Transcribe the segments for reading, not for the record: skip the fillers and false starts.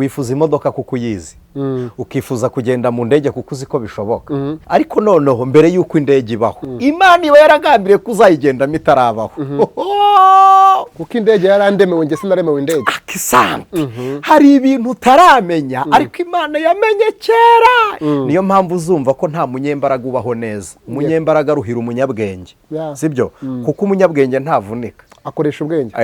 Wifuza imodoka kuko uyizi, ukifuza kugenda mu ndege kuko uzi ko bishoboka. Ariko noneho mbere y'uko indege ibaho, Imana iba yaragambiriye ko uzayigendamo itarabaho. Kuko indege yarandemewe, njye sinaremewe indege. Akisante, hari ibintu utaramenya ariko Imana yamenye kera. Niyo mpamvu uzumva ko nta munyembaraga ubaho neza. Umunyembaraga aruhira umunyabwenge, sibyo? Kuko umunyabwenge ntavunika. Akoresha ubwenge.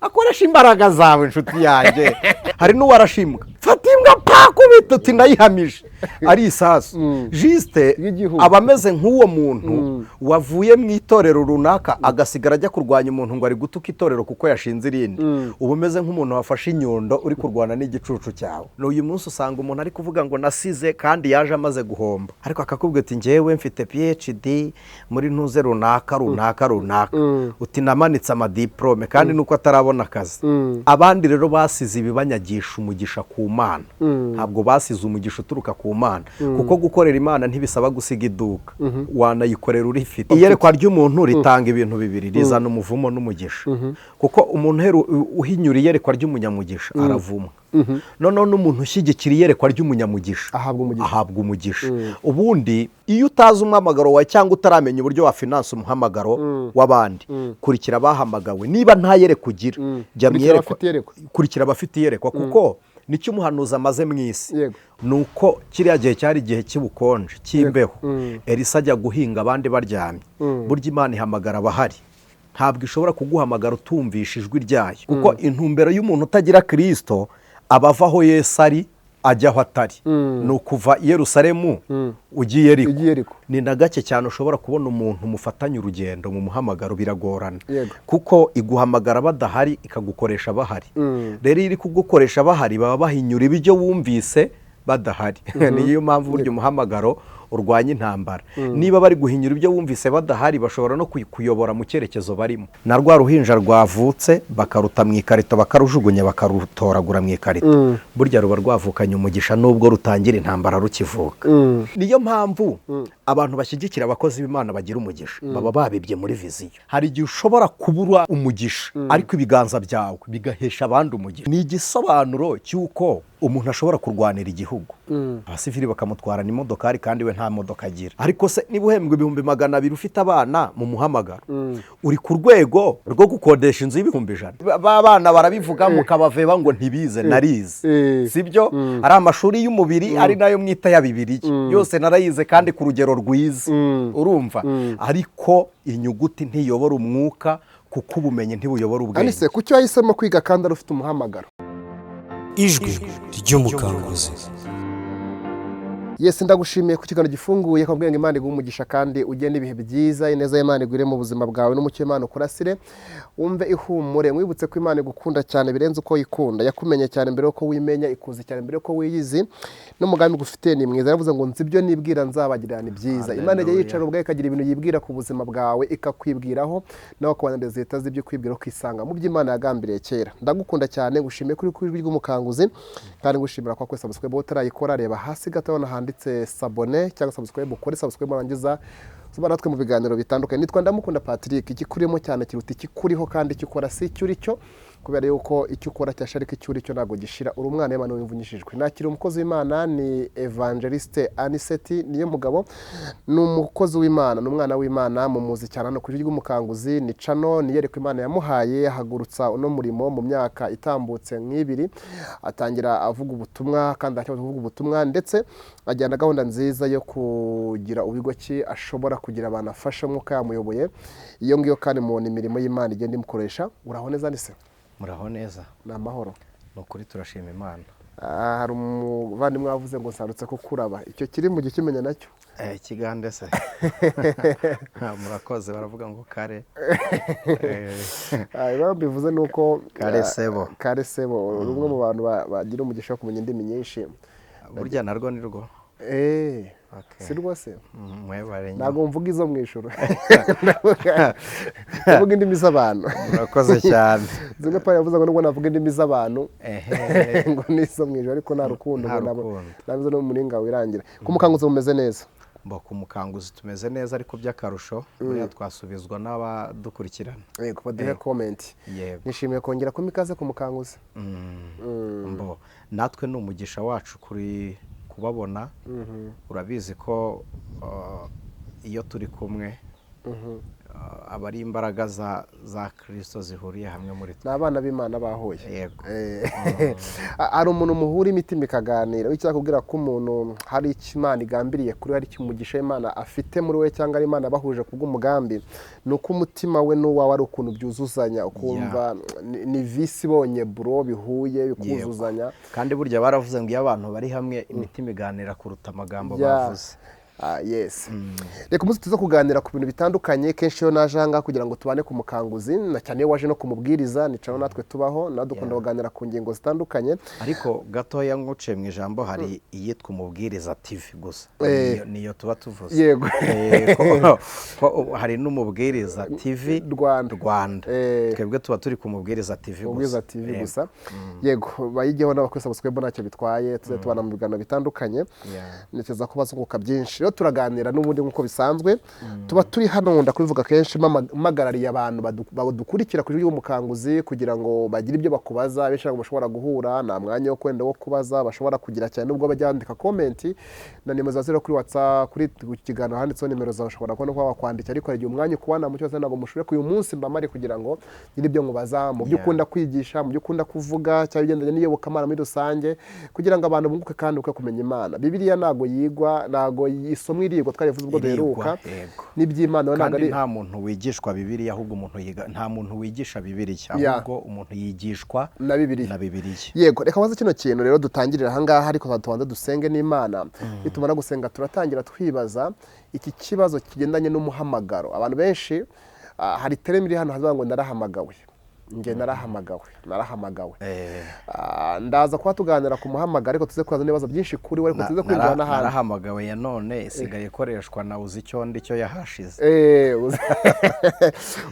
Akoresha imbaraga zawe, inshuti yanjye. Hari n'uwarashimbwa, fata imbwa pakubita, uti ndayihamije ari isasu jisite. Y'igihugu. Aba ameze nk'uwo muntu wavuye mu itorero runaka, agasigara ajya kurwanya umuntu ngo ari gutuka itorero kuko yashinze irindi. Uba umeze nk'umuntu wafashe inyundo uri kurwana n'igicucu cyawe. N'uyu munsi usanga umuntu ari kuvuga ngo nasize, kandi yaje amaze guhomba, ariko akakubwira ati njyewe mfite PhD muri ntuze runaka runaka runaka, uti namanitse amadiporome, kandi nuko atarabona akazi. Abandi rero basize ibibanyagisha umugisha ku Mana. Ntabwo basize umugisha uturuka ku Mana, kuko gukorera Imana ntibisaba gusiga iduka, wanayikorera urifite. Iyerekwa ry'umuntu ritanga ibintu bibiri: rizana umuvumo n'umugisha. Kuko umuntu uhinyura iyerekwa ry'umunyamugisha aravumwa. Noneho n'umuntu ushyigikira iyerekwa ry'umunyamugisha ahabwa umugisha. Ahabwa umugisha. Ubundi iyo utazi umuhamagaro wawe cyangwa utaramenya uburyo wa finance umuhamagaro w'abandi, kurikira abahamagawe. Niba nta yerekwa ugira, jya mu Kurikira iyerekwa. abafite iyerekwa. Kurikira abafite iyerekwa, kuko nicyo umuhanuzi amaze mu isi. Ni uko kiriya gihe cyari igihe cy'ubukonje, cy'imbeho. Elisa ajya guhinga abandi baryamye. Burya Imana ihamagara abahari, ntabwo ishobora kuguhamagara utumvisha ijwi ryayo, kuko intumbero y'umuntu utagira Kirisito aba ava aho Yesu ari ajya aho atari. Ni ukuva i Yerusalemu ugiye Yeriko. Ugiye Yeriko. Ni na gake cyane ushobora kubona umuntu mufatanya urugendo mu muhamagaro, biragorana, kuko iguhamagara badahari, ikagukoresha bahari. Rero iyo iri kugukoresha bahari, baba bahinyura ibyo wumvise badahari. Niyo mpamvu burya umuhamagaro urwanya intambara. Niba bari guhinyura ibyo wumvise badahari, bashobora no kuyobora mu cyerekezo barimo. Na rwa ruhinja rwavutse bakaruta mu ikarito, bakarujugunya, bakarutoragura mu ikarito, burya ruba rwavukanye umugisha nubwo rutangira intambara rukivuka. Niyo mpamvu abantu bashyigikira abakozi b'Imana bagira umugisha, baba babibye muri vision. Hari igihe ushobora kubura umugisha, ariko ibiganza byawe bigahesha abandi umugisha. Ni igisobanuro cy'uko umuntu ashobora kurwanira igihugu, abasivili bakamutwarana imodokari kandi we nta modoka agira. Ariko se niba uhembwa 200,000, ufite abana mu muhamagaro, uri ku rwego rwo gukodesha inzu y'100,000? Ba bana barabivuga mukabaveba ngo ntibize. Narize, sibyo? Ari amashuri y'umubiri, ari nayo mwita ya Bibiliya, yose narayize kandi ku rugero rwiza, urumva? Ariko inyuguti ntiyobora umwuka, kuko ubumenyi ntibuyobora ubwenge. Anise, kuki wahisemo kwiga kandi ari ufite umuhamagaro? Ijwi ry'Umukanguzi. Yesi, ndagushimiye ku kiganiro gifunguye kubwira ngo Imana iguhe umugisha kandi ugende ibihe byiza, ineza y'Imana igwire mu buzima bwawe n'umucyo w'Imana ukurasire, wumve ihumure. Mwibutse ko Imana igukunda cyane birenze uko yikunda. Yakumenye cyane mbere yuko wimenya, ikuzi cyane mbere yuko wiyizi, n'umugambi gufite ni mwiza. Yaravuze ngo nzi ibyo nibwira nzabagirira, ni byiza. Imana ijya Hallelujah. yicara ubwayo ikagira ibintu yibwira ku buzima bwawe, ikakwibwiraho, nawe ukabona zihita zibyo kwibwira, ukisanga mu byo Imana yagambiriye kera. Ndagukunda cyane, ngushimiye kuri ku Ijwi ry'Umukanguzi, kandi ngushimira ko wakoze subscribe. Utarayikora, reba hasi gato ubona handitse s'abonner cyangwa subscribe, ukore subscribe, warangiza uba natwe mu biganiro bitandukanye. Nitwa Ndamukunda Patrick. Ikikurimo cyane kiruta ikikuriho, kandi icyo ukora si icyo uri cyo, kubera yuko icyo ukora cyasha, ariko icyo uri cyo ntabwo gishira. Uri umwana w'Imana wimvunyishijwe. Nakira umukozi w'Imana, ni Evangeliste Aniseti niyo mugabo, ni umukozi w'Imana, ni umwana w'Imana. Mumuzi cyane hano ku Ijwi ry'Umukanguzi. Ni cano niyereka Imana yamuhaye, ahagurutsa uno murimo mu myaka itambutse nk'ibiri, atangira avuga ubutumwa kandi aracyaza kuvuga ubutumwa, ndetse ajyana gahunda nziza yo kugira ubigo ki ashobora kugira abantu afasha umwuka yamuyoboye iyo ngiyo, kandi mubona imirimo y'Imana igenda imukoresha. Uraho neza, Anise? Muraho neza. Ni amahoro? Ni ukuri turashima Imana. Ah, hari umuvandimwe wavuze ngo nsarutse kukuraba, icyo kiri mu gikimenya nacyo. Ikigande se? Murakoze, baravuga ngo kare. Ah, impamvu mbivuze ni uko Kare ah, sebo. Kare sebo. Uri umwe mu bantu bagira umugisha wo kumenya indimi nyinshi. Burya narwo ni rwo. Okay. Si rwose. Mwebare nyine. Ntabwo mvuga izo mu ijuru, ndavuga indimi z'abantu. Murakoze cyane. Zimwe Paul yavuze ngo nubwo navuga indimi z'abantu ngo n'izo mu ijuru, ariko nta rukundo Nta ngo rukundo. nabyo no muringa wirangira. Ku Mukanguzi mumeze neza? Mba ku Mukanguzi tumeze neza, ariko by'akarusho buriya twasubizwa n'abadukurikirana. Yego, baduhe comment. Yego. Nishimiye kongera kumpa ikaze ku Mukanguzi. Mbo natwe ni umugisha wacu kuri kubabona. Urabizi ko iyo turi kumwe aba ari imbaraga za Kristo zihuriye hamwe muri twe. Ni abana b'Imana bahuye. Yego. Hari umuntu muhura imitima ikaganira, icyakubwira ko umuntu hari icyo Imana igambiriye kuri we, hari icyo umugisha Imana afite muri we, cyangwa ari Imana bahuje kubw'umugambi, ni uko umutima we n'uwawe ari ukuntu byuzuzanya, ukumva ni visi ibonye buro bihuye bikuzuzanya. Kandi burya baravuze ngo iyo abantu bari hamwe imitima iganira kuruta amagambo bavuze. Yes. Reka umunsi tuza kuganira ku bintu bitandukanye. Kenshi iyo naje ahangaha kugira ngo tubane ku Mukanguzi, na cyane iyo waje no kumubwiriza, nicaro natwe tubaho, nawe dukunda kuganira ku ngingo zitandukanye. Ariko gatoya nguciye mu ijambo, hari iyitwa Umubwiriza TV gusa, niyo tuba tuvuze. Yego. Hari n'Umubwiriza TV Rwanda. Twebwe tuba turi ku Mubwiriza TV gusa. Umubwiriza TV gusa. Yego, bayigeho n'abakora subscribe ntacyo bitwaye, tuze tubana mu biganiro bitandukanye. Ntekereza ko bazunguka byinshi. Turaganira n'ubundi nk'uko bisanzwe, tuba turi hano, nkunda kubivuga kenshi, mpagarariye abantu badukurikira ku Ijwi ry'Umukanguzi kugira ngo bagire ibyo bakubaza. Benshi ntabwo bashobora guhura, nta mwanya wo kwenda wo kubaza bashobora kugira cyane, nubwo bajya bandika comment na nimero za zero kuri WhatsApp, kuri kiganiro handitseho nimero zawe, ushobora kubona ko wakwandikira, ariko hari igihe umwanya ukubona mu cyose ntabwo mushobora. Uyu munsi mba mari kugira ngo ngire ibyo nkubaza mu byo ukunda kwigisha, mu byo ukunda kuvuga, cyangwa ibigendanye n'iyobokamana muri rusange, kugira ngo abantu bunguke kandi uke kumenya Imana. Bibiliya ntabwo yigwa, ntabwo isomo irigwa, twarivuze ubwo duheruka n'iby'Imana. Kandi nta muntu wigishwa Bibiliya, ahubwo umuntu yiga, nta muntu wigisha Bibiliya, ahubwo umuntu yigishwa na Bibiliya. Na Bibiliya. Yego, reka maze kino kintu rero dutangirira aha ngaha, ariko tubanze dusenge n'Imana. Nitumara gusenga turatangira twibaza iki kibazo kigendanye n'umuhamagaro. Abantu benshi hari terme iri hano havuga ngo narahamagawe. Nge narahamagawe. Ndaza kuba tuganira ku muhamagaro, ariko tuze kubaza n'ibibazo byinshi kuri we, ariko tuze kwinjira n'ahandi. Narahamagawe ya none isigaye ikoreshwa na uzi icyo ndi cyo yahashize.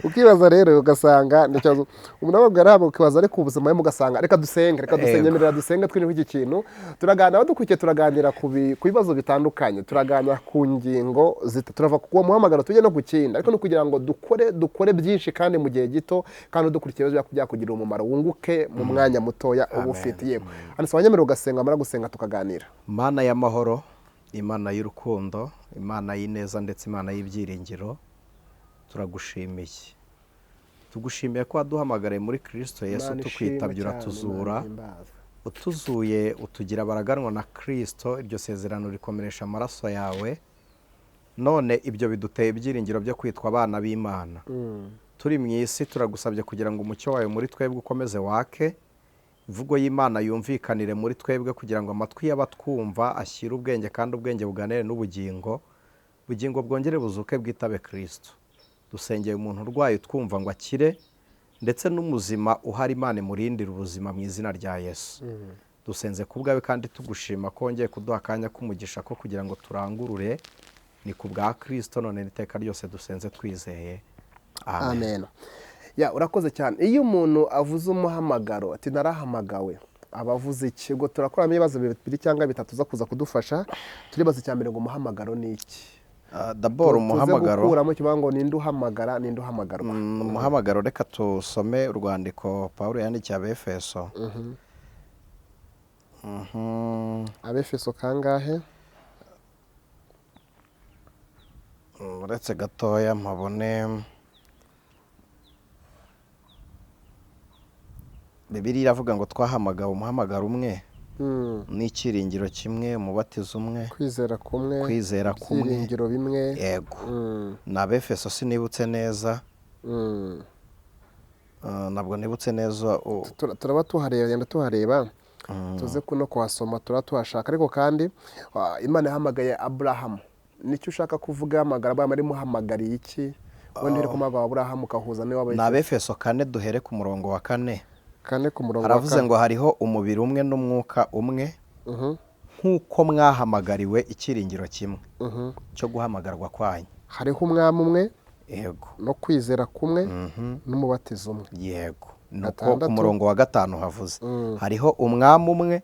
Ukibaza rero ugasanga ni ikibazo umuntu aba yarahamagawe, ukibaza ariko ubuzima bwe, ugasanga reka dusenge, reka dusenge, nyemerera dusenge twinjire iki kintu. Turaganira abadukurikiye, turaganira ku bibazo bitandukanye, turaganira ku ngingo turava ku muhamagaro tujye no ku kindi, ariko no kugira ngo dukore byinshi kandi mu gihe gito, kandi dukurikiye byakugira umumaro, wunguke mu mwanya mutoya uba ufite. Yego, hano abanyemerera ugasenga, amara gusenga tukaganira. Mana y'amahoro, Imana y'urukundo, Imana y'ineza ndetse Imana y'ibyiringiro, turagushimiye. Tugushimiye ko waduhamagariye muri Kristo Yesu, tukwitabye uratuzura, utuzuye utugira baraganwa na Kristo, iryo sezerano rikomeresha amaraso yawe. None ibyo biduteye ibyiringiro byo kwitwa abana b'Imana. Turi mu isi, turagusabye kugira ngo umucyo wawe muri twebwe ukomeze wake, imvugo y'Imana yumvikanire muri twebwe, kugira ngo amatwi y'abatwumva ashyire ubwenge, kandi ubwenge buganire n'ubugingo, bugingo bwongere buzuke bwitabe Kristo. Dusengeye umuntu urwaye utwumva ngo akire, ndetse n'umuzima uhari Imana imurindire ubuzima mu izina rya Yesu. Dusenze ku bwawe kandi tugushima ko wongeye kuduha akanya k'umugisha ko kugira ngo turangurure, ni ku bwa Kristo none n'iteka ryose dusenze twizeye. Amen. Ya, urakoze cyane. Iyo umuntu avuze umuhamagaro ati narahamagawe, aba avuze iki? Ubwo turakoramo ibibazo bibiri cyangwa bitatu za kuza kudufasha. Turibaza icya mbere ngo umuhamagaro ni iki? D'abord umuhamagaro gukuramo kibango ninde uhamagara, ninde uhamagarwa? Umuhamagaro, reka tusome urwandiko Paulo yandikiye Abefeso. Abefeso kangahe? Uretse gatoya mpabone. Bibiliya iravuga ngo twahamagawe umuhamagaro umwe, n'icyiringiro kimwe, umubatizo umwe, kwizera kumwe, ibyiringiro bimwe. Yego. Na Abefeso sinibutse neza. Ntabwo nibutse neza. Turaba tuhareba, yenda tuhareba. Tuze kuno kuhasoma, turatuhashaka. Ariko kandi Imana yahamagaye Abrahamu. Nicyo ushaka kuvuga hamagara Abrahamu, ari muhamagariye iki? Wenda uri kumagaba Abrahamu ukahuza niwe wabaye. Na Abefeso 4 duhere ku murongo wa 4. Kane ku murongo wa 4. Aravuze ngo hariho umubiri umwe n'umwuka umwe, nk'uko mwahamagariwe icyiringiro kimwe cyo guhamagarwa kwanyu. Hariho umwami umwe, yego, no kwizera kumwe, n'umubatizo umwe. Yego. Nuko ku murongo wa 5 havuze hariho umwami umwe,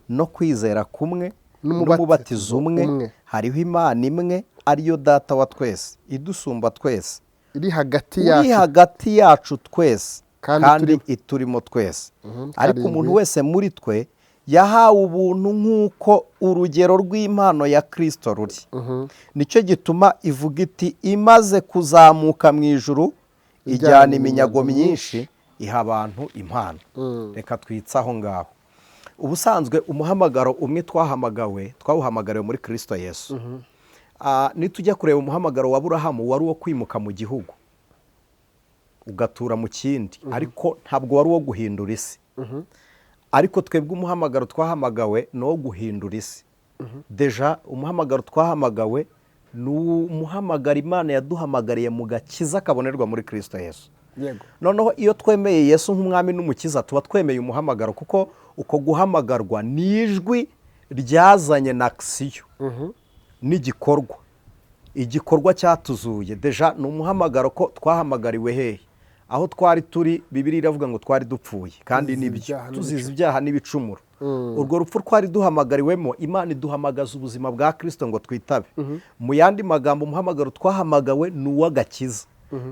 no kwizera kumwe, n'umubatizo umwe, hariho Imana imwe ariyo Data wa twese, idusumba twese, iri hagati uri yacu hagati yacu twese Kandi kandi iturimo twese. Ariko 7. umuntu wese muri twe yahawe ubuntu nk'uko urugero rw'impano ya Kristo ruri. Nicyo gituma ivuga iti: imaze kuzamuka mu ijuru, ijyana iminyago myinshi, iha abantu impano. Reka twitse aho ngaho. Ubusanzwe umuhamagaro umwe twahamagawe, twawuhamagariwe muri Kristo Yesu. Nitujya kureba umuhamagaro wa Aburahamu, wari uwo kwimuka mu gihugu ugatura mu kindi, ariko ntabwo wari uwo guhindura isi. Ariko twebwe umuhamagaro twahamagawe ni uwo guhindura isi. Déjà umuhamagaro twahamagawe ni umuhamagaro Imana yaduhamagariye mu gakiza kabonerwa muri Kristo Yesu. Noneho iyo twemeye Yesu nk'umwami n'umukiza, tuba twemeye umuhamagaro, kuko uko guhamagarwa ni ijwi ryazanye na action n'igikorwa, igikorwa cyatuzuye. Déjà ni umuhamagaro ko twahamagariwe hehe? Aho twari turi, Bibiliya iravuga ngo twari dupfuye, kandi Tuzize nibyo, ibyaha. Tuzize ibyaha n'ibicumuro. Urwo rupfu twari duhamagariwemo, Imana iduhamagaza ubuzima bwa Kirisito ngo twitabe. Mu yandi magambo, umuhamagaro twahamagawe ni uw'agakiza.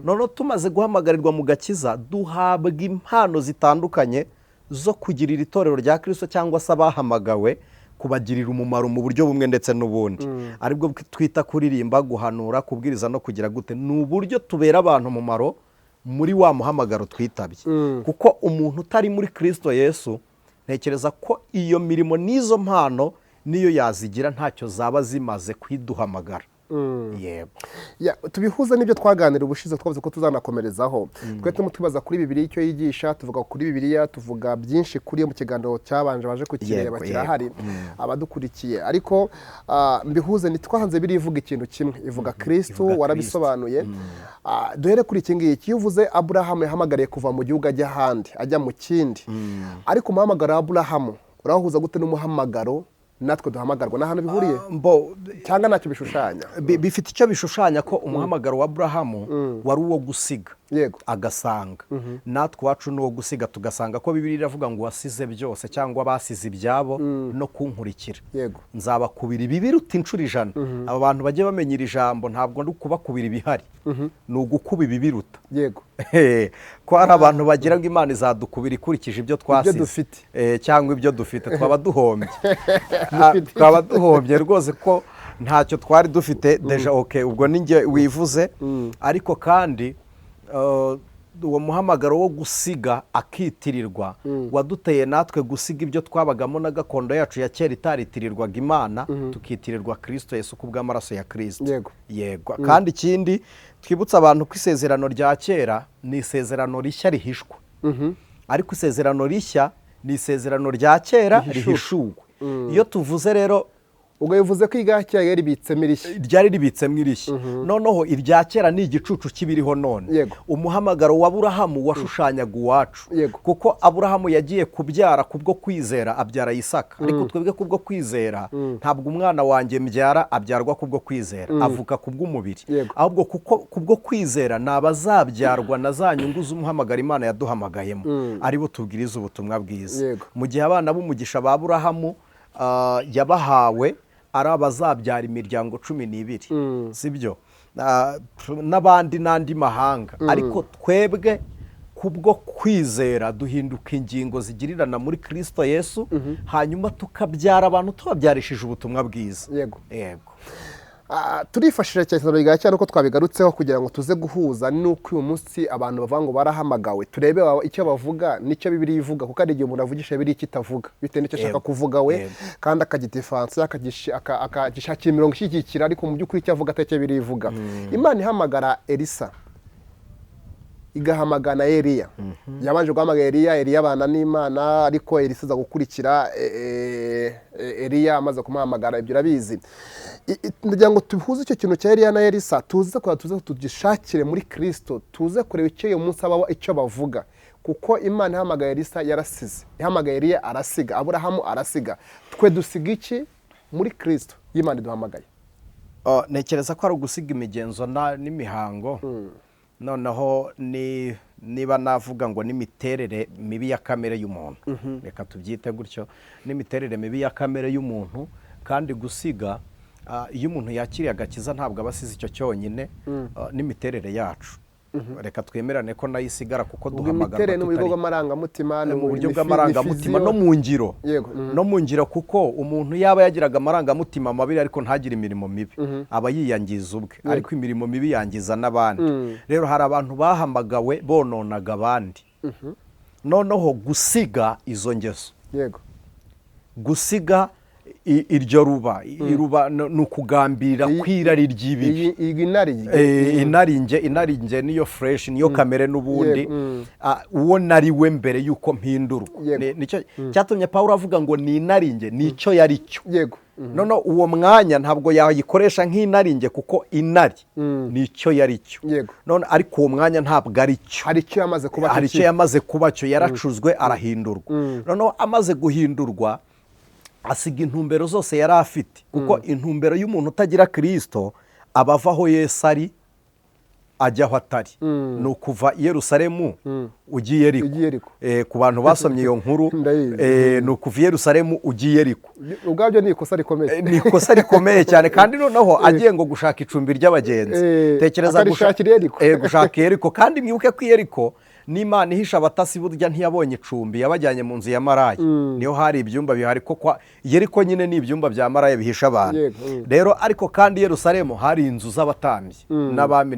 Noneho tumaze guhamagarirwa mu gakiza, duhabwa impano zitandukanye zo kugirira itorero rya Kirisito cyangwa se abahamagawe, kubagirira umumaro mu buryo bumwe ndetse n'ubundi, aribwo twita kuririmba, guhanura, kubwiriza no kugira gute. Ni uburyo tubera abantu umumaro muri wa muhamagaro twitabye, kuko umuntu utari muri Kirisito Yesu, ntekereza ko iyo mirimo n'izo mpano niyo yazigira ntacyo zaba zimaze kwiduhamagara. Yego. Ya, tubihuze n'ibyo twaganira ubushize, twavuze ko tuzanakomerezaho. Twe turimo twibaza kuri Bibiliya icyo yigisha, tuvuga kuri Bibiliya, tuvuga byinshi kuri yo mu kiganiro cyabanje, baje kukireba, kirahari abadukurikiye. Ariko mbihuze ntitwahanze, biriya ivuga ikintu kimwe, ivuga Kristo. Ivuga. Warabisobanuye. Duhere kuri iki ngiki. Iyo uvuze Aburahamu yahamagariye kuva mu gihugu ajya ahandi, ajya mu kindi, ariko umuhamagaro wa Aburahamu urahuza gute n'umuhamagaro natwe duhamagarwa? Ni ahantu bihuriye Mbo cyangwa ntacyo bishushanya? Bifite icyo bishushanya, ko umuhamagaro wa Aburahamu wari uwo gusiga agasanga. Natwe iwacu ni uwo gusiga tugasanga, ko Bibiliya iravuga ngo wasize byose cyangwa basize ibyabo no kunkurikira, nzabakubira ibibiruta inshuro 100. Aba bantu bajye bamenya iri jambo, ntabwo ndi ukubakubira ibihari, ni ugukuba ibibiruta. Ko hari abantu bagira ngo Imana izadukubira ikurikije ibyo twasize dufite. Cyangwa ibyo dufite, twaba duhombye. Twaba duhombye rwose, ko ntacyo twari dufite déjà. OK, ubwo ni njye wivuze. Ariko kandi uwo muhamagaro wo gusiga akitirirwa waduteye natwe gusiga ibyo twabagamo na gakondo yacu ya kera itaritirirwaga Imana, tukitirirwa Kirisito Yesu ku bw'amaraso ya Kirisito. Yego. Kandi ikindi twibutsa abantu ko isezerano rya kera ni isezerano rishya rihishwa, ariko isezerano rishya ni isezerano rya kera rihishuwe. Iyo tuvuze rero Ubwo bivuze ko irya kera yari ribitsemo irishya. Ryari ribitsemo irishya. Noneho irya kera ni igicucu kibiriho none. Umuhamagaro wa Aburahamu washushanyaga uwacu, kuko Aburahamu yagiye kubyara kubwo kwizera, abyara Isaka. Ariko twebwe kubwo kwizera, ntabwo umwana wanjye mbyara abyarwa kubwo kwizera, avuka kubw'umubiri. Ahubwo kuko kubwo kwizera ni abazabyarwa na za nyungu z'umuhamagaro Imana yaduhamagayemo, aribo tubwiriza ubutumwa bwiza. Mu gihe abana b'umugisha ba Aburahamu yabahawe ari abazabyara imiryango 12, sibyo? N'abandi n'andi mahanga. Ariko twebwe kubwo kwizera duhinduka ingingo zigirirana muri Kirisito Yesu, hanyuma tukabyara abantu tubabyarishije ubutumwa bwiza. Yego. Turifashisha cyane isezerano rya kera uko twabigarutseho, kugira ngo tuze guhuza n'uko uyu munsi abantu bavuga ngo barahamagawe, turebe icyo bavuga n'icyo Bibiliya ivuga, kuko hari igihe umuntu avugisha Bibiliya icyo itavuga bitewe n'icyo ashaka kuvuga we, kandi akagidefansa, akagishakira imirongo ishyigikira, ariko mu by'ukuri icyo avuga atari cyo Bibiliya ivuga. Imana ihamagara Elisa, igahamagara Eliya. Yabanje guhamagara Eliya, Eliya abana n'Imana, ariko Elisa aza gukurikira Eliya amaze kumuhamagara. Ibyo urabizi. Ndagira ngo tuhuze icyo kintu cya Eliya na Elisa, tuze kureba, tuze tugishakire muri Kirisito, tuze kureba icyo uyu munsi abaho, icyo bavuga, kuko Imana ihamagaye Elisa yarasize, ihamagaye Eliya arasiga, Aburahamu arasiga. Twe dusiga iki muri Kirisito y'Imana iduhamagaye? Ntekereza ko ari ugusiga imigenzo n'imihango, noneho ni niba navuga ngo n'imiterere mibi ya kamere y'umuntu, reka tubyite gutyo, n'imiterere mibi ya kamere y'umuntu. Kandi gusiga Iyo umuntu yakiriye agakiza ntabwo aba asize icyo cyonyine, n'imiterere yacu, reka twemerane ko nayo isigara, kuko Ubwo duhamagarwa imiterere ni mu buryo tutari bw'amarangamutima, ni mu buryo ni bw'amarangamutima ni no mu ngiro. Yego. No mu ngiro, kuko umuntu yaba yagiraga amarangamutima mabi ariko ntagire imirimo mibi, aba yiyangiza ubwe, ariko imirimo mibi yangiza n'abandi. Rero hari abantu bahamagawe bononaga abandi, noneho gusiga izo ngeso, gusiga iryo ruba, iruba ni ukugambirira kw'irari ry'ibibi. Iyi inarinjye. Inarinjye niyo flesh, niyo kamere n'ubundi. Uwo nari we mbere y'uko mpindurwa. Nicyo cyatumye Pawulo avuga ngo ni inarinjye, nicyo yari cyo. None uwo mwanya ntabwo yayikoresha nk'inarinjye, kuko inari nicyo yari cyo. None ariko uwo mwanya ntabwo ari cyo. Hari icyo yamaze kuba. Hari icyo yamaze kuba cyo, yaracuzwe, arahindurwa. Noneho amaze guhindurwa asiga intumbero zose yari afite, kuko intumbero y'umuntu utagira Kirisito aba ava aho Yesu ari ajya aho atari, ni ukuva i Yerusalemu ugiye Yeriko. Ugiye Yeriko. Ku bantu basomye iyo nkuru, Ndayizi. Ni ukuva i Yerusalemu ugiye Yeriko. Ubwabyo ni ikosa rikomeye. Ni ikosa rikomeye cyane, kandi noneho agiye ngo gushaka icumbi ry'abagenzi. Tekereza Akarishakira i Yeriko. Gushaka i Yeriko. Kandi mwibuke ko i Yeriko n'Imana ihisha abatasi, burya ntiyabonye icumbi, yabajyanye mu nzu ya maraya, niho hari ibyumba bihari, ko kwa Yeriko nyine ni ibyumba bya maraya bihisha abantu. Rero ariko kandi i Yerusalemu hari inzu z'abatambyi n'abami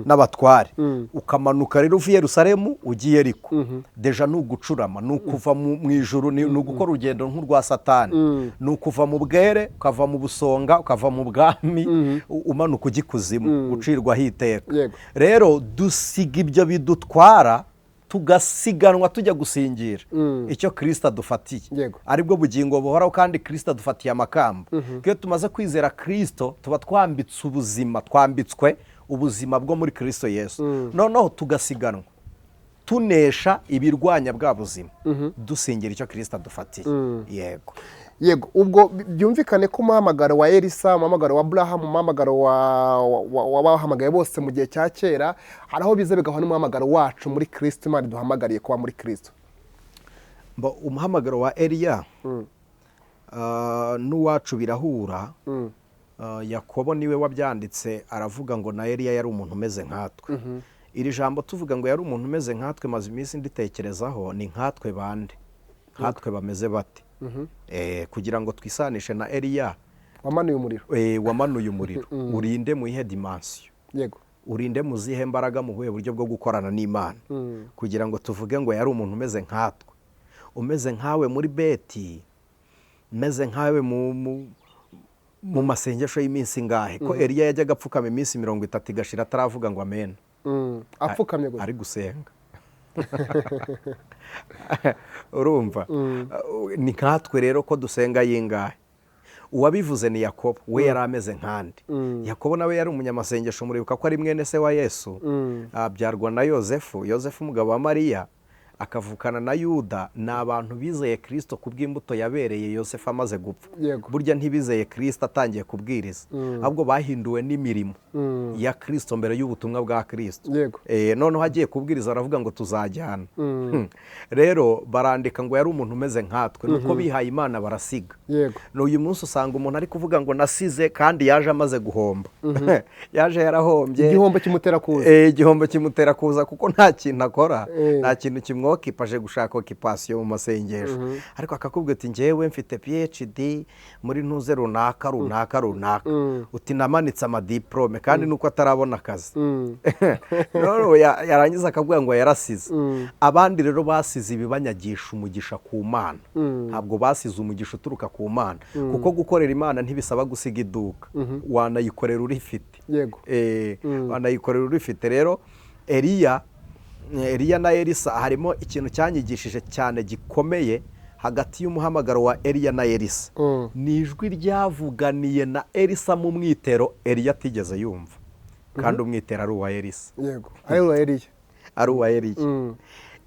n'abatware. Ukamanuka rero uva i Yerusalemu ugiye Yeriko, déjà ni ugucurama, ni ukuva mu ijuru, ni ugukora urugendo nk'urwa Satani, ni ukuva mu bwere, ukava mu busonga, ukava mu bwami, umanuka ujya ikuzimu gucirwaho iteka. Rero dusiga ibyo bidutwara, tugasiganwa tujya gusingira icyo Kirisita adufatiye, aribwo bugingo buhoraho. Kandi Kirisita adufatiye amakamba. Iyo tumaze kwizera Kirisito tuba twambitse ubuzima, twambitswe ubuzima bwo muri Kirisito Yesu. Noneho tugasiganwa tunesha ibirwanya bwa buzima, dusingira icyo Kirisito adufatiye. Yego. Yego, ubwo byumvikane ko umuhamagaro wa Elisa, umuhamagaro wa Aburahamu, umuhamagaro w'abahamagaye bose mu gihe cya kera, hari aho biza bigahura n'umuhamagaro wacu muri Kirisito, Imana duhamagariye kuba muri Kirisito. Umuhamagaro wa Eliya n'uwacu birahura. Yakobo niwe wabyanditse, aravuga ngo na Eliya yari umuntu umeze nkatwe. Iri jambo tuvuga ngo yari umuntu umeze nkatwe, maze iminsi nditekerezaho: ni nkatwe bande? Nkatwe bameze bate? Kugira ngo twisanishe na Eliya wamanuye umuriro. Wamanuye umuriro, urinde mu ihe dimension? Urinde mu zihe mbaraga, mu buhe buryo bwo gukorana n'Imana, kugira ngo tuvuge ngo yari umuntu umeze nkatwe? Umeze nkawe muri beti, umeze nkawe mu masengesho y'iminsi ingahe? Ko Eliya yajyaga apfukama iminsi 30 igashira ataravuga ngo amen. Apfukamye gusa. Ari gusenga. Urumva ni nkatwe rero ko dusenga yingahe? Uwabivuze ni Yakobo, we yari ameze nkandi. Yakobo nawe yari umunyamasengesho. Muribuka ko ari mwene se wa Yesu, abyarwa na Yosefu, Yosefu umugabo wa Mariya, akavukana na Yuda. Ni abantu bizeye Kirisito ku bw'imbuto yabereye Yosefu amaze gupfa. Burya ntibizeye Kirisito atangiye kubwiriza, ahubwo bahinduwe n'imirimo ya Kirisito mbere y'ubutumwa bwa Kirisito. Noneho agiye kubwiriza aravuga ngo tuzajyana. Rero barandika ngo yari umuntu umeze nkatwe, nuko bihaye Imana barasiga. N'uyu munsi usanga umuntu ari kuvuga ngo nasize, kandi yaje amaze guhomba, yaje yarahombye. Igihombo kimutera kuza. Igihombo kimutera kuza, kuko nta kintu akora, nta kintu kimwokipa, aje gushaka occupation mu masengesho, ariko akakubwira ati njyewe mfite PhD muri ntuze runaka runaka runaka, uti namanitse amadiplome, kandi nuko atarabona akazi. Noneho yarangiza akavuga ngo yarasize. Abandi rero basize ibibanyagisha umugisha ku Mana, ntabwo basize umugisha uturuka ku Mana, kuko gukorera Imana ntibisaba gusiga iduka, wanayikorera urifite. Wanayikorera urifite. Rero Eliya na Elisa, harimo ikintu cyanyigishije cyane gikomeye hagati y'umuhamagaro wa Eliya na Elisa. Ni ijwi ryavuganiye na Elisa mu mwitero Eliya atigeze yumva, kandi umwitero ari uwa Elisa. Yego, ari uwa Eliya. Ari uwa Eliya.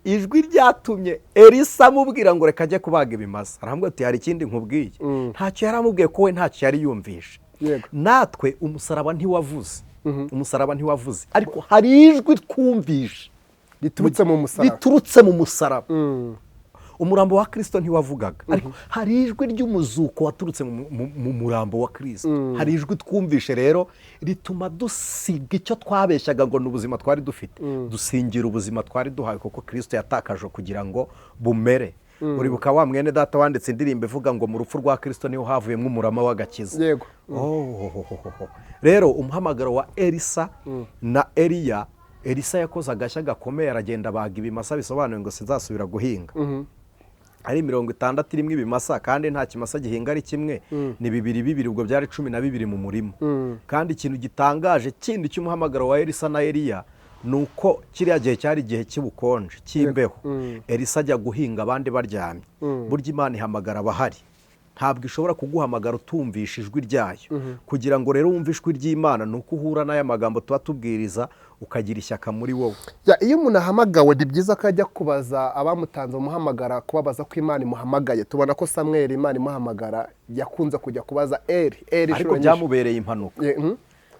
Ijwi ryatumye Elisa amubwira ngo reka ajye kubaga ibimasa, aramubwira ati hari ikindi nkubwiye. Ntacyo yari amubwiye, ko we ntacyo yari yumvishe. Natwe umusaraba ntiwavuze, umusaraba ntiwavuze, ariko hari ijwi twumvishe riturutse mu musaraba. Riturutse mu musaraba. Umurambo wa Kirisito ntiwavugaga, ariko hari ijwi ry'umuzuko waturutse mu murambo wa Kirisito. Hari ijwi twumvishe rero rituma dusiga icyo twabeshyaga ngo ni ubuzima twari dufite, dusingira ubuzima twari duhawe, kuko Kirisito yatakaje kugira ngo bumere. Uribuka wa mwene data wanditse indirimbo ivuga ngo mu rupfu rwa Kirisito niho havuyemo umurama w'agakiza. Yego. Rero umuhamagaro wa Elisa na Eliya, Elisa yakoze agashya gakomeye, aragenda abaga ibimasa, bisobanuye ngo sinzasubira guhinga. Ari 60 irimo ibimasa, kandi nta kimasa gihinga ari kimwe, ni bibiri bibiri, ubwo byari 12 mu murima. Kandi ikintu gitangaje kindi cy'umuhamagaro wa Elisa na Eliya ni uko kiriya gihe cyari igihe cy'ubukonje cy'imbeho. Elisa ajya guhinga abandi baryamye. Burya Imana ihamagara abahari, ntabwo ishobora kuguhamagara utumvisha ijwi ryayo. Kugira ngo rero wumve ijwi ry'Imana ni uko uhura n'aya magambo tuba tubwiriza, ukagira ishyaka muri wowe. Iyo umuntu ahamagawe ni byiza ko ajya kubaza abamutanze umuhamagara, kubabaza ko Imana imuhamagaye. Tubona ko Samweli Imana imuhamagara yakunze kujya kubaza Eli. Eli ariko byamubereye impanuka.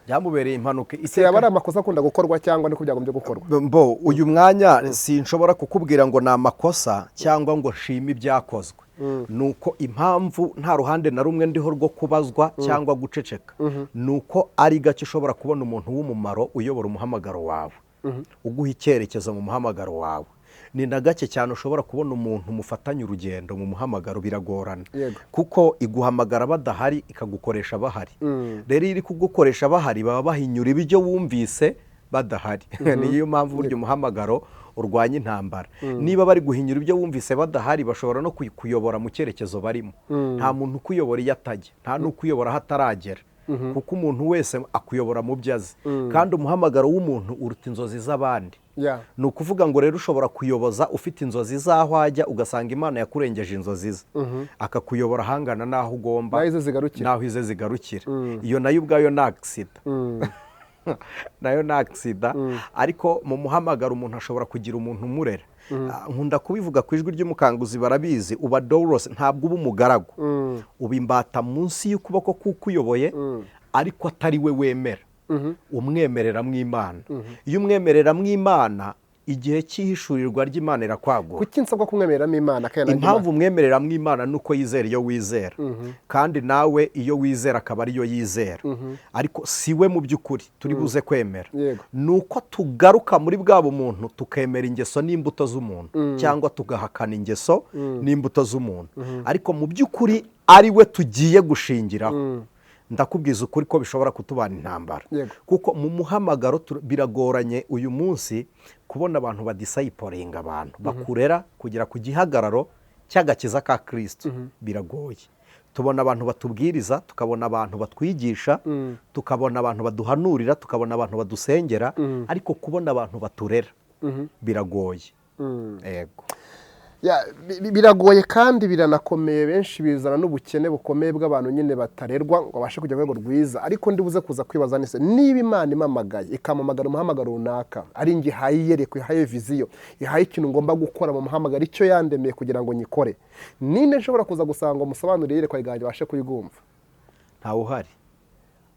Byamubereye impanuka. Se yaba ari amakosa akunda gukorwa cyangwa niko byagombye gukorwa? Mbo uyu mwanya sinshobora kukubwira ngo ni amakosa cyangwa ngo nshime ibyakozwe. Nuko impamvu nta ruhande na rumwe ndiho rwo kubazwa cyangwa guceceka, nuko ari gake ushobora kubona umuntu w'umumaro uyobora umuhamagaro wawe, uguha icyerekezo mu muhamagaro wawe. Ni na gake cyane ushobora kubona umuntu mufatanya urugendo mu muhamagaro, biragorana. Kuko iguhamagara badahari ikagukoresha bahari. Rero iri kugukoresha bahari baba bahinyura ibyo wumvise badahari. Niyo mpamvu burya umuhamagaro urwanya intambara. Niba bari guhinyura ibyo wumvise badahari, bashobora no kuyobora mu cyerekezo barimo. Nta muntu ukuyobora iyo atajya, nta n'ukuyobora aho ataragera. Kuko umuntu wese akuyobora mu byo azi. Kandi umuhamagaro w'umuntu uruta inzozi z'abandi. Ni ukuvuga ngo rero ushobora kuyoboza ufite inzozi z'aho ajya, ugasanga Imana yakurengeje inzozi ze, akakuyobora ahangana n'aho ugomba, n'aho ize zigarukira. Iyo nayo ubwayo ni agisida. Nayo ni agisida. Ariko mu muhamagaro umuntu ashobora kugira umuntu umurera. Nkunda kubivuga ku ijwi ry'umukanguzi, barabizi, uba Doros, ntabwo uba umugaragu, uba imbata munsi y'ukuboko k'ukuyoboye, ariko atari we wemera, umwemerera mu Imana. Iyo umwemerera mu Imana, igihe cy'ihishurirwa ry'Imana irakwagura. Kuki nsabwa kumwemereramo Imana? Impamvu umwemereramo Imana ni uko yizera iyo wizera, kandi nawe iyo wizera akaba ariyo yizera. Ariko si we mu by'ukuri turi buze kwemera, ni uko tugaruka muri bwa bumuntu tukemera ingeso n'imbuto z'umuntu, cyangwa tugahakana ingeso n'imbuto z'umuntu, ariko mu by'ukuri ari we tugiye gushingiraho. Ndakubwiza ukuri ko bishobora kutubana intambara. Kuko mu muhamagaro biragoranye uyu munsi kubona abantu badisayiporinga abantu bakurera kugera ku gihagararo cy'agakiza ka Kristo. Biragoye. Tubona abantu batubwiriza, tukabona abantu batwigisha, tukabona abantu baduhanurira, tukabona abantu badusengera, ariko kubona abantu baturera biragoye. Yego. Biragoye kandi biranakomeye, benshi bizana n'ubukene bukomeye bw'abantu nyine batarerwa ngo babashe kujya rwego rwiza. Ariko ndibuze kuza kwibaza nese niba Imana imamagaye ikamamagara umuhamagaro runaka, ari ngi ihaye iyerekwa, ihaye viziyo, ihaye ikintu ngomba gukora mu muhamagaro, icyo yandemeye kugira ngo nyikore, ninde nshobora kuza gusanga umusobanurire iyerekwa ryanjye bashe kuyigumva? Ntawe uhari.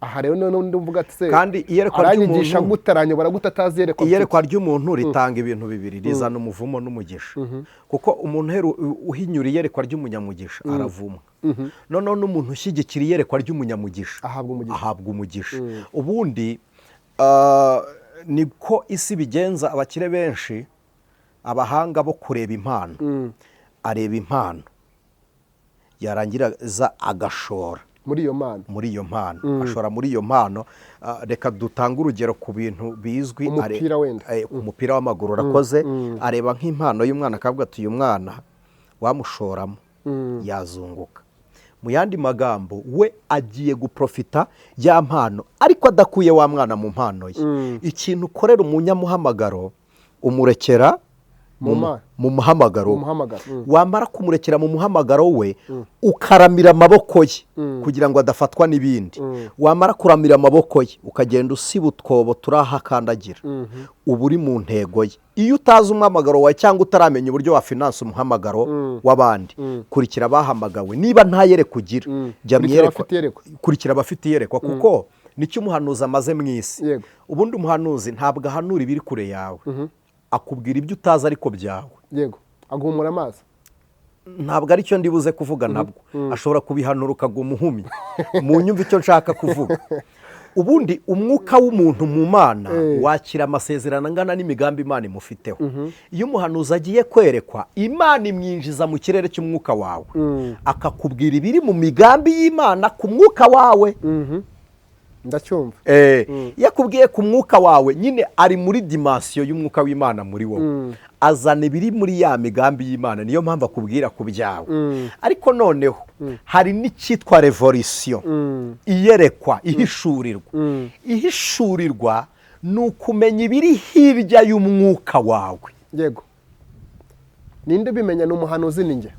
Aha rero none ndumvuga ati se kandi iyerekwa ry'umuntu gutaranyobora gutatazi iyerekwa. Iyerekwa ry'umuntu ritanga ibintu bibiri, rizana umuvumo n'umugisha. Kuko umuntu uhinyura iyerekwa ry'umunyamugisha aravumwa. Noneho n'umuntu ushyigikira iyerekwa ry'umunyamugisha ahabwa umugisha. Ubundi niko isi bigenza, abakire benshi abahanga bo kureba impano, areba impano yarangiriza agashora muri iyo mpano, muri iyo mpano ashora muri iyo mpano. Reka dutange urugero ku bintu bizwi, umupira wenda, umupira w'amaguru urakoze, areba nk'impano y'umwana akavuga ati uyu mwana wamushoramo yazunguka. Mu yandi magambo we agiye guprofita ya mpano, ariko adakuye wa mwana mu mpano ye. Ikintu ukorera umunyamuhamagaro umurekera mu muhamagaro, wamara kumurekera mu muhamagaro we ukaramira amaboko ye kugira ngo adafatwa n'ibindi. Wamara kuramira amaboko ye ukagenda usiba utwobo turahakandagira, uba uri mu ntego ye. Iyo utazi umuhamagaro wawe cyangwa utaramenya uburyo wa finance umuhamagaro w'abandi, kurikira abahamagawe. Niba nta yereko ugira, jya kurikira abafite iyerekwa, kuko nicyo umuhanuzi amaze mu isi. Ubundi umuhanuzi ntabwo ahanura ibiri kure yawe, akubwira ibyo utazi ariko byawe. Yego, aguhumura amaso. Ntabwo aricyo ndibuze kuvuga nabwo. Ashobora kubihanura ukaguma uhumye. Mu nyumva icyo nshaka kuvuga. Ubundi umwuka w'umuntu mu Mana wakira amasezerano angana n'imigambi Imana imufiteho. Iyo umuhanuzi agiye kwerekwa, Imana imwinjiza mu kirere cy'umwuka wawe, akakubwira ibiri mu migambi y'Imana ku mwuka wawe. Ndacyumva. Iyo akubwiye ku mwuka wawe, nyine ari muri dimansiyo y'umwuka w'Imana muri wowe, azana ibiri muri ya migambi y'Imana. Niyo mpamvu akubwira ku byawe. Ariko noneho hari n'icyitwa revolisiyo, iyerekwa, ihishurirwa. Ihishurirwa ni ukumenya ibiri hirya y'umwuka wawe. Yego, ninde ubimenya? Ni umuhanuzi? Ni njye?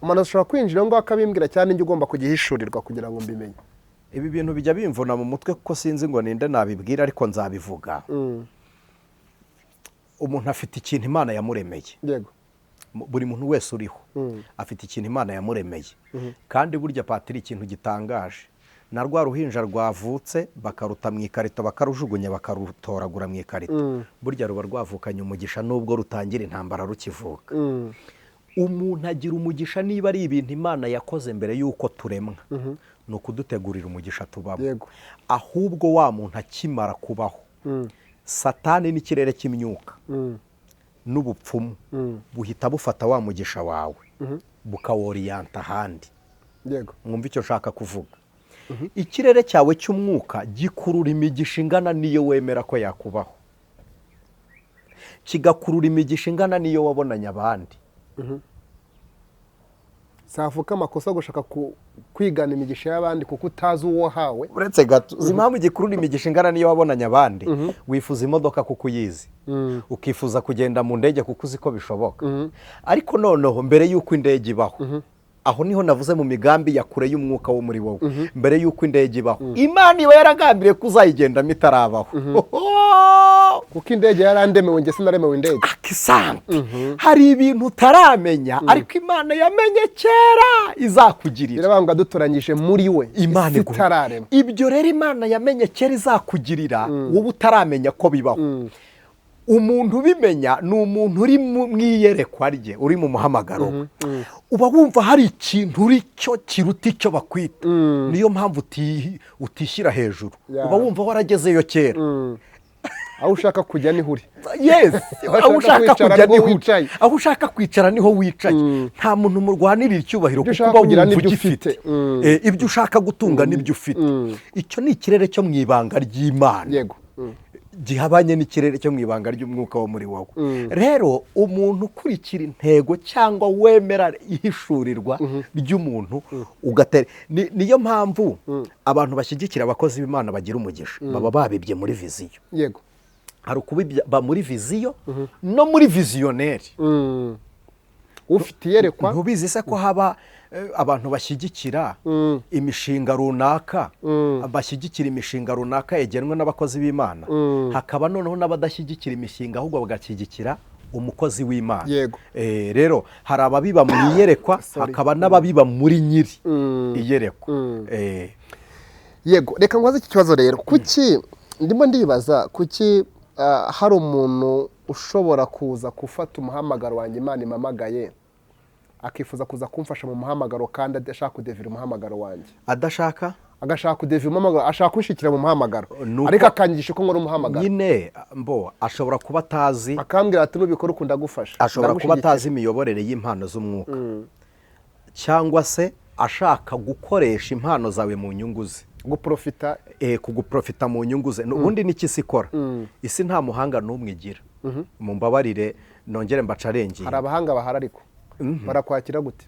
Umuntu ashobora kwinjira ngo akabimbwira, cyane njye ugomba kugihishurirwa kugira ngo mbimenye? Ibi bintu bijya bimvuna mu mutwe, kuko sinzi ngo ninde nabibwira, ariko nzabivuga. Umuntu afite ikintu Imana yamuremeye. Buri muntu wese uriho afite ikintu Imana yamuremeye. Kandi burya, Patiri, ikintu gitangaje, na rwa ruhinja rwavutse bakaruta mu ikarito, bakarujugunya, bakarutoragura mu ikarito, burya ruba rwavukanye umugisha, nubwo rutangira intambara rukivuka. Umuntu agira umugisha. Niba ari ibintu Imana yakoze mbere y'uko turemwa, ni ukudutegurira umugisha tubamo. Ahubwo wa muntu akimara kubaho, Satani n'ikirere cy'imyuka n'ubupfumu buhita bufata wa mugisha wawe, bukaworiyanta ahandi. Mwumva icyo nshaka kuvuga? Ikirere cyawe cy'umwuka gikurura imigisha ingana n'iyo wemera ko yakubaho, kigakurura imigisha ingana n'iyo wabonanye abandi. Savuka amakosa gushaka kwigana imigisha y'abandi, kuko utazi uwo wahawe. Uretse gato, uzi impamvu gikurura imigisha ingana n'iyo wabonanye abandi? Wifuza imodoka kuko uyizi, ukifuza kugenda mu ndege kuko uzi ko bishoboka. Ariko noneho mbere y'uko indege ibaho, aho niho navuze mu migambi ya kure y'umwuka wo muri wowe, mbere y'uko indege ibaho, Imana iba yaragambiriye ko uzayigendamo itarabaho. Kuko indege yarandemewe, njye sinaremewe indege. Akisante. Hari ibintu utaramenya, ariko Imana yamenye kera izakugirira. Birabanga dutoranyije muri we Imana isi iguha. itararema. Ibyo rero Imana yamenye kera izakugirira, wowe utaramenya ko bibaho. Umuntu ubimenya ni umuntu uri mu iyerekwa rye, uri mu muhamagaro we. Uba wumva hari ikintu uri cyo kiruta icyo bakwita. Niyo mpamvu utishyira hejuru. Uba wumva waragezeyo kera. Aho ushaka kujya niho uri. Yes, Aho aho ushaka ushaka kwicara kujya niho niho uri. wicaye. Aho ushaka kwicara niho wicaye. Nta muntu murwanirira icyubahiro, Ibyo kuko ushaka uba kugira wumva n'ibyo ugifite. ufite. Ibyo ushaka gutunga n'ibyo ufite. Icyo ni ikirere cyo mu ibanga ry'Imana gihabanye n'ikirere cyo mu ibanga ry'umwuka wo muri wowe. Rero umuntu ukurikira intego cyangwa wemera ihishurirwa ry'umuntu ugatera, niyo mpamvu abantu bashyigikira abakozi b'Imana bagira umugisha, baba babibye muri vision. Hari ukubiba muri vision no muri visionnaire. Ufite iyerekwa. Ntubizi se ko haba abantu bashyigikira imishinga runaka, bashyigikira imishinga runaka yagenwe n'abakozi b'Imana, hakaba noneho n'abadashyigikira imishinga, ahubwo bagashyigikira umukozi w'Imana? Rero hari ababiba mu iyerekwa, Sorry. hakaba n'ababiba muri nyiri iyerekwa. Yego, reka nkubaze iki kibazo rero. Kuki ndimo ndibaza, kuki hari umuntu ushobora kuza gufata umuhamagaro wanjye Imana impamagaye, akifuza kuza kumfasha mu muhamagaro, kandi adashaka kudevira umuhamagaro wanjye? Adashaka? Agashaka kudevira umuhamagaro, ashaka kunshyikira mu muhamagaro, ariko akanyigisha uko nkora umuhamagaro. Nyine mbo ashobora kuba atazi. Akambwira ati: "Nubikora uku ndagufasha, Ashobora kuba ndagushyigikira." atazi imiyoborere y'impano z'umwuka, cyangwa se ashaka gukoresha impano zawe mu nyungu ze. Guprofita. Kuguprofita mu nyungu ze. Ubundi niki isi ikora? Isi nta muhanga n'umwe igira. Mumbabarire nongere mbacarengere. Hari abahanga bahari, ariko barakwakira gute?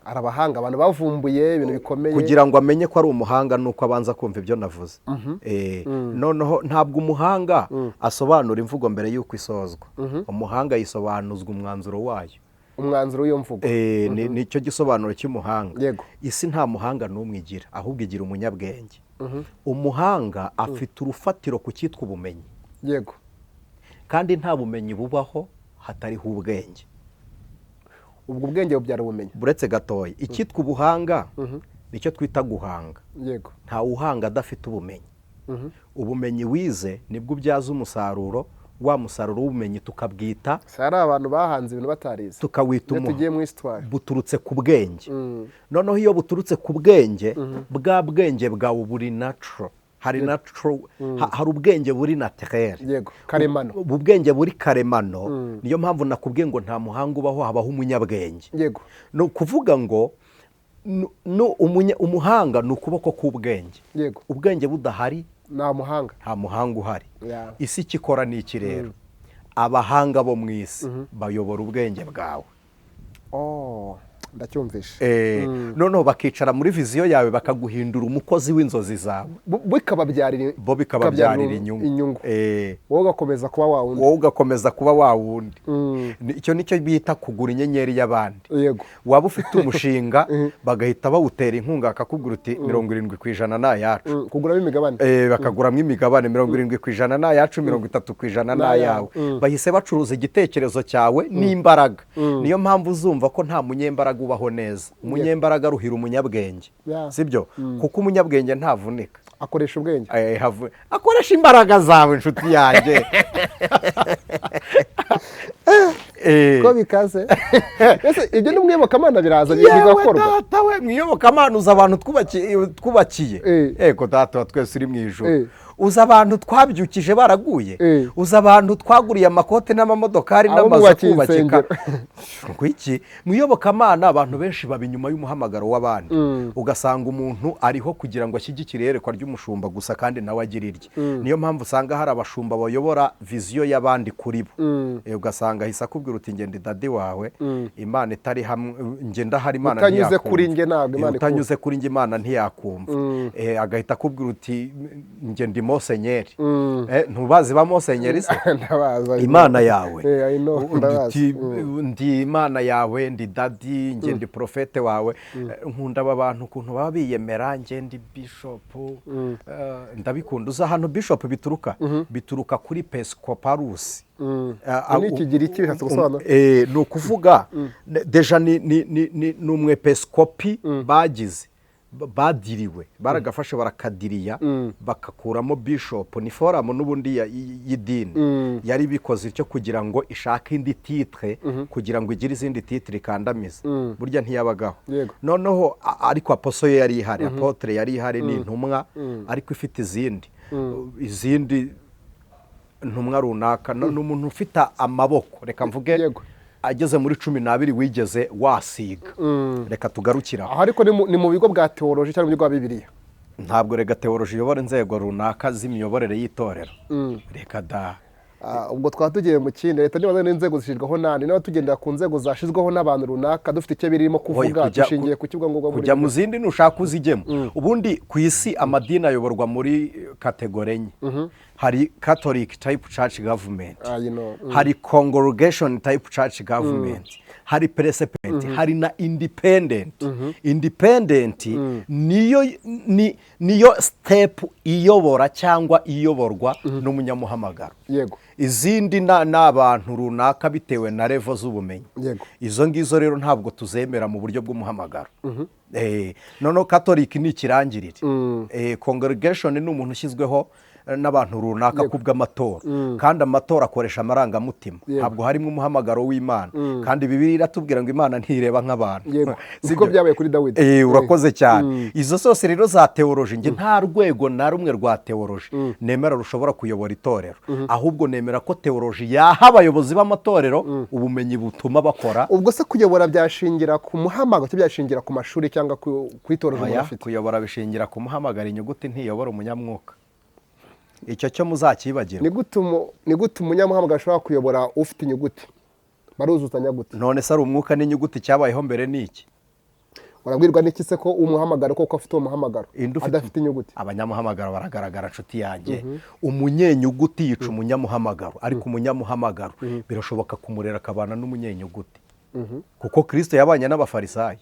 Hari abahanga, abantu bavumbuye ibintu bikomeye. Kugira ngo amenye ko ari umuhanga ni uko abanza kumva ibyo navuze. Noneho ntabwo umuhanga asobanura imvugo mbere y'uko isozwa. Umuhanga yisobanuzwa umwanzuro wayo. Umwanzuro w'iyo mvugo. Nicyo gisobanuro cy'umuhanga. Isi nta muhanga n'umwe igira, ahubwo igira umunyabwenge. Umuhanga afite urufatiro ku cyitwa ubumenyi. Kandi nta bumenyi bubaho hatariho ubwenge. Ubwo ubwenge bubyara ubumenyi. Buretse gatoya, icyitwa ubuhanga nicyo twita guhanga. Nta uhanga adafite ubumenyi. Ubumenyi wize nibwo ubyaza umusaruro. Wa musaruro w'ubumenyi tukabwita Si hari abantu bahanze ibintu batarize? Tukawita Iyo umuha tugiye muri histoire. Buturutse ku bwenge. Noneho iyo buturutse ku bwenge, bwa bwenge bwawe buri natural, hari natural, hari ubwenge buri naturel. Yego, karemano. Ubu bwenge buri karemano, niyo mpamvu nakubwiye ngo nta muhanga ubaho, habaho umunyabwenge. Ni ukuvuga ngo umuhanga ni ukuboko k'ubwenge. Ubwenge budahari, Nta muhanga. nta muhanga uhari. Isi icyo ikora ni iki rero? Abahanga bo mu isi bayobora ubwenge bwawe. Oh, ndacyumvishe. Noneho bakicara muri vision yawe, bakaguhindura umukozi w'inzozi zawe. Bikababyarira Bo bikababyarira inyungu. Inyungu. Wowe ugakomeza kuba wa wundi. Wowe ugakomeza kuba wa wundi. Icyo nicyo bita kugura inyenyeri y'abandi. Waba ufite umushinga, bagahita bawutera inkunga, bakakubwira uti 70% ni ayacu. Kuguramo imigabane. Bakaguramo imigabane, 70% ni ayacu, 30% ni Ni ayawe. ayawe. Bahise bacuruza igitekerezo cyawe n'imbaraga. Niyo mpamvu uzumva ko nta munyembaraga ubaho neza. Umunyembaraga aruhira umunyabwenge. Sibyo? Kuko umunyabwenge ntavunika. Akoresha ubwenge. Akoresha imbaraga zawe, inshuti yanjye. Ko bikaze. Ese ibyo ni mwiyobokamana biraza Yewe bigakorwa? data we, mu iyobokamana uzi abantu twubakiye? Ego data wa twese uri mu ijuru. Uzi abantu twabyukije baraguye? Uzi abantu twaguriye amakote n'amamodokari Abo n'amazu mwubakiye akubakika? insengero. Ngwiki mu iyobokamana abantu benshi baba inyuma y'umuhamagaro w'abandi, ugasanga umuntu ariho kugira ngo ashyigikire iyerekwa ry'umushumba gusa, kandi nawe agira irye. Niyo mpamvu usanga hari abashumba bayobora vision y'abandi kuri bo. Ugasanga ahise akubwira uti ngenda daddy wawe, Imana itari hamwe njye ndahari, Imana Utanyuze ntiyakumva. kuri njye ntabwo Imana Utanyuze kuri njye Imana ntiyakumva. Agahita akubwira uti njye ndi musenyeri. Ntubazi ba musenyeri se? Ndabaza. Imana yawe. I know, ndabazi. Uti, ndi Imana yawe, ndi daddy, njye ndi prophète wawe. Nkunda aba bantu ukuntu baba biyemera, njye ndi bishop. Ndabikunda. Uzi ahantu bishop bituruka? Bituruka kuri pescoparus. Ni Ikigiriki, bishatse gusobanura? Ni ukuvuga déjà ni umwepiskopi bagize badiriwe, baragafashe barakadiriya, bakakuramo bishop. Ni forum n'ubundi y'idini yari bikoze icyo kugira ngo ishake indi titre, kugira ngo igire izindi titre ikandamiza. Burya ntiyabagaho. Noneho ariko apostle yo yari ihari, apôtre yari ihari, ni intumwa ariko ifite izindi ntumwa runaka. Ni umuntu ufite amaboko, reka mvuge, ageze muri 12 wigeze wasiga. Reka tugarukire aho. Aho ariko ni mu bigo bwa théologie cyangwa mu bigo bwa Bibiliya? Ntabwo rega théologie iyobora inzego runaka z'imiyoborere y'itorero, reka da. Ah, ubwo twaba tugiye mu kindi. Leta niba n'inzego zishyirwaho nani? Niba tugendera ku nzego zashyizweho n'abantu runaka, dufite icyo birimo kuvuga, dushingiye ku kibuga ngombwa muri Kujya mu zindi nushaka uzijyemo. Ubundi ku isi amadini ayoborwa muri catégorie enye. Hari Catholic type church government, Ah, you know. Hari congregation type church government, hari presbyterian, hari na independent. Independent niyo niyo step iyobora cyangwa iyoborwa n'umunyamuhamagaro. Izindi ni abantu runaka bitewe na level z'ubumenyi. Izo ngizo rero ntabwo tuzemera mu buryo bw'umuhamagaro. Noneho Catholic ni ikirangirire. Congregation ni umuntu ushyizweho n'abantu runaka kubw'amatora, kandi amatora akoresha amarangamutima. Ntabwo harimo umuhamagaro w'Imana, kandi Bibiliya iratubwira ngo Imana ntireba nk'abantu. Sibyo? Uko byabaye kuri Dawidi. Urakoze cyane. Izo zose rero za théologie, njye nta rwego na rumwe rwa théologie nemera rushobora kuyobora itorero. Ahubwo nemera ko théologie yaha abayobozi b'amatorero ubumenyi butuma bakora. Ubwo se kuyobora byashingira ku muhamagaro cyangwa byashingira ku mashuri cyangwa ku itorero umuntu Oya, afite? kuyobora bishingira ku muhamagaro. Inyuguti ntiyobora umunyamwuka, icyo cyo muzakibagirwa. Ni gute umunyamuhamagaro ashobora kuyobora ufite inyuguti? Baruzuzanya gute? None se ari umwuka n'inyuguti, cyabayeho mbere ni iki? Urabwirwa n'iki se ko umuhamagaro koko afite uwo muhamagaro Inde adafite inyuguti? Abanyamuhamagaro baragaragara, nshuti yanjye. Umunyenyuguti yica umunyamuhamagaro, ariko umunyamuhamagaro birashoboka kumurera akabana n'umunyenyuguti, kuko Kirisito yabanye n'Abafarisayo.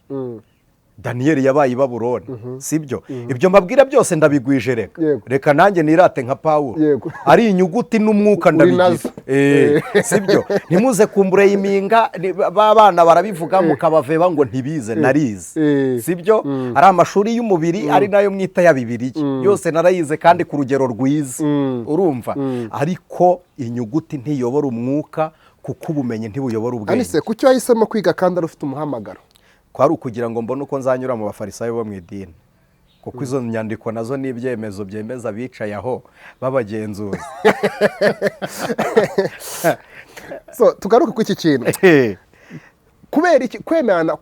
Daniyeli yabaye i Babuloni, sibyo? Ibyo mbabwira byose ndabigwije, reka. Reka nanjye nirate nka Pawulo. Ari inyuguti n'umwuka Uri ndabigira. nazo. Sibyo? Ntimuze kumbure iminga b'abana barabivuga mukabaveba ngo ntibize, narize. Sibyo? Ari amashuri y'umubiri, ari nayo mwita ya Bibiliya, yose narayize kandi ku rugero rwiza. Urumva, ariko inyuguti ntiyobora umwuka, kuko ubumenyi ntibuyobora ubwenge. Anise, kuki wahisemo kwiga kandi ari ufite umuhamagaro? Kwari ukugira ngo mbone uko nzanyura mu Bafarisayo bo mu idini, kuko izo nyandiko nazo ni ibyemezo byemeza abicaye aho b'abagenzuzi. So tugaruke kuri iki kintu. Kubera iki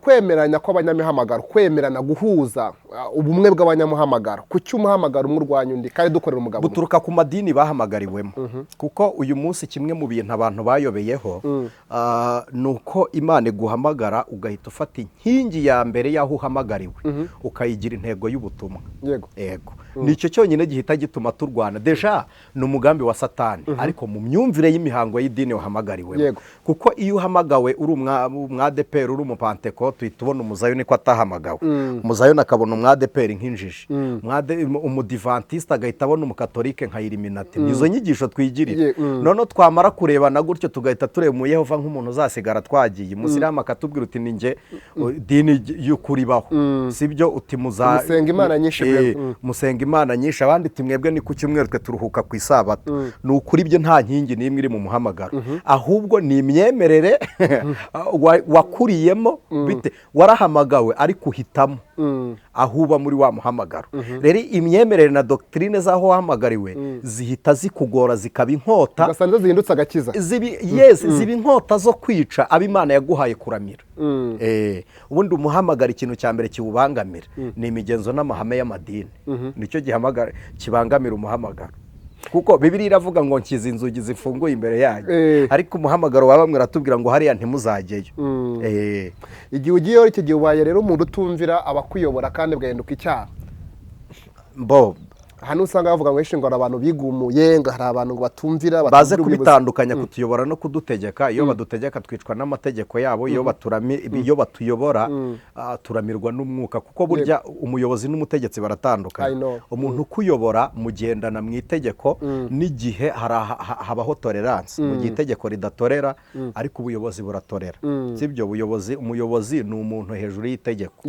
kwemeranya kw'abanyamihamagaro, kwemerana, guhuza, ubumwe bw'abanyamuhamagaro, kuki umuhamagaro umwe urwanya undi kandi dukorera umugabo umwe? Buturuka ku madini bahamagariwemo, kuko uyu munsi kimwe mu bintu abantu bayobeyeho ni uko Imana iguhamagara ugahita ufata inkingi ya mbere y'aho uhamagariwe, ukayigira intego y'ubutumwa. Yego, nicyo cyonyine gihita gituma turwana. Déjà ni umugambi wa Satani, ariko mu myumvire y'imihango y'idini wahamagariwemo. Kuko iyo uhamagawe uri umwadeperi, uri umupantekote, uhita ubona umuzayoni ko atahamagawe, umuzayoni akabona umwadeperi nk'injiji, umudivantiste agahita abona umukatolike nka Illuminati. Ni izo nyigisho twigirira. Noneho twamara kurebana gutyo, tugahita tureba umuyehova nk'umuntu uzasigara twagiye, umusilamu akatubwira uti: "Ni njye dini y'ukuri ibaho." Sibyo? Uti muza Musenga Imana nyinshi. Musenga imana nyinshi. Abandi ati: "Mwebwe ni ku cyumweru, twe turuhuka ku isabato." Ni ukuri, ibyo nta nkingi n'imwe iri mu muhamagaro, ahubwo ni imyemerere wakuriyemo. Bite warahamagawe ariko uhitamo aho uba muri wa muhamagaro. Rero imyemerere na doctrine z'aho wahamagariwe zihita zikugora, zikaba inkota. Ugasanga nizo zihindutse agakiza. Yes, ziba inkota zo kwica abo Imana yaguhaye kuramira. Ubundi umuhamagara, ikintu cya mbere kiwubangamira ni imigenzo n'amahame y'amadini. Nicyo gihamagara kibangamira umuhamagaro, kuko Bibiliya iravuga ngo: "Nkiza inzugi zifunguye imbere yanyu." Ariko umuhamagaro wa bamwe uratubwira ngo: "Hariya ntimuzajyeyo." Igihe ugiyeyo, icyo gihe ubaye rero umuntu utumvira abakuyobora, kandi ugahinduka icyaha. Bo Hano usanga bavuga ngo henshi ngo hari abantu bigumuye, ngo hari abantu ngo batumvira, baze batumvira ubuyobozi. Kubitandukanya, kutuyobora no kudutegeka. Iyo badutegeka twicwa n'amategeko yabo, iyo batuyobora turamirwa n'umwuka, kuko burya umuyobozi n'umutegetsi I baratandukanye. know. Umuntu ukuyobora mugendana mu itegeko, n'igihe habaho tolerance mu gihe itegeko ridatorera, ariko ubuyobozi buratorera, sibyo? Ubuyobozi, umuyobozi ni umuntu hejuru y'itegeko.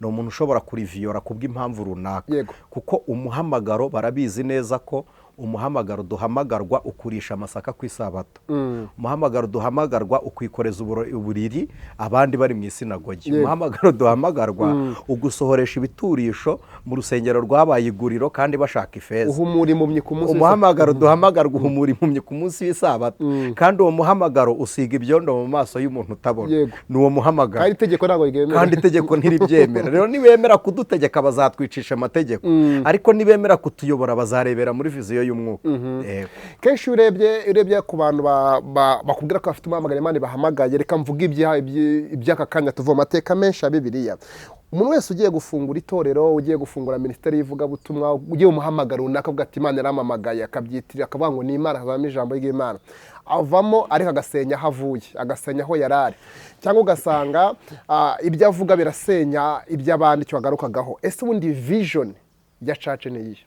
Ni umuntu ushobora kuriviyora kubw'impamvu runaka. Kuko umuhamagaro, barabizi neza ko umuhamagaro duhamagarwa ukurisha amasaka ku isabato, umuhamagaro duhamagarwa ukwikoreza uburiri abandi bari mu isinagogi, umuhamagaro duhamagarwa ugusohoresha ibiturisho mu rusengero rwabaye iguriro kandi bashaka ifeza, Uhumura impumyi ku munsi. umuhamagaro duhamagarwa uhumura impumyi ku munsi w'isabato, kandi uwo muhamagaro usiga ibyondo mu maso y'umuntu utabona. Ni uwo muhamagaro. Kandi itegeko ntabwo ryemera. Kandi itegeko ntiribyemera. Rero nibemera kudutegeka bazatwicisha amategeko, ariko nibemera kutuyobora bazarebera muri vision y'umwuka. Yego. Kenshi iyo urebye ku bantu bakubwira ko bafite umuhamagaro, Imana bahamagaye, reka mvuge iby'aka kanya, tuva mu mateka menshi ya Bibiliya. Umuntu wese ugiye gufungura itorero, ugiye gufungura minisiteri y'ivugabutumwa, ugiye umuhamagaro runaka, avuga ati: "Imana yarampamagaye," akabyitirira, akavuga ngo ni Imana, hazamo ijambo ry'Imana, avamo ariko agasenya aho avuye, agasenya aho yari ari, cyangwa ugasanga ibyo avuga birasenya iby'abandi, icyo bagarukagaho. Ese ubundi vision ya church ni iyihe?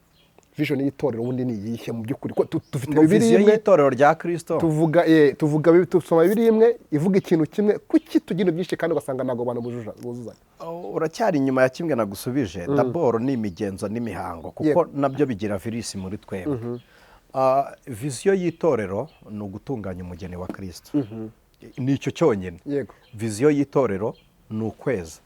Vision y'itorero ubundi ni iyihe mu by'ukuri? Ko dufite Ngo Bibiliya vision imwe, y'itorero rya Kirisito? tuvuga tusoma Bibiliya imwe ivuga ikintu kimwe, kuki tugira ibintu byinshi kandi ugasanga ntabwo abantu buzuzanya? Uracyari inyuma ya kimwe nagusubije. D'abord ni imigenzo n'imihango, kuko nabyo bigira virus muri twebwe. Vision y'itorero ni ugutunganya umugeni wa Kirisito, ni icyo cyonyine. Vision y'itorero ni ukweza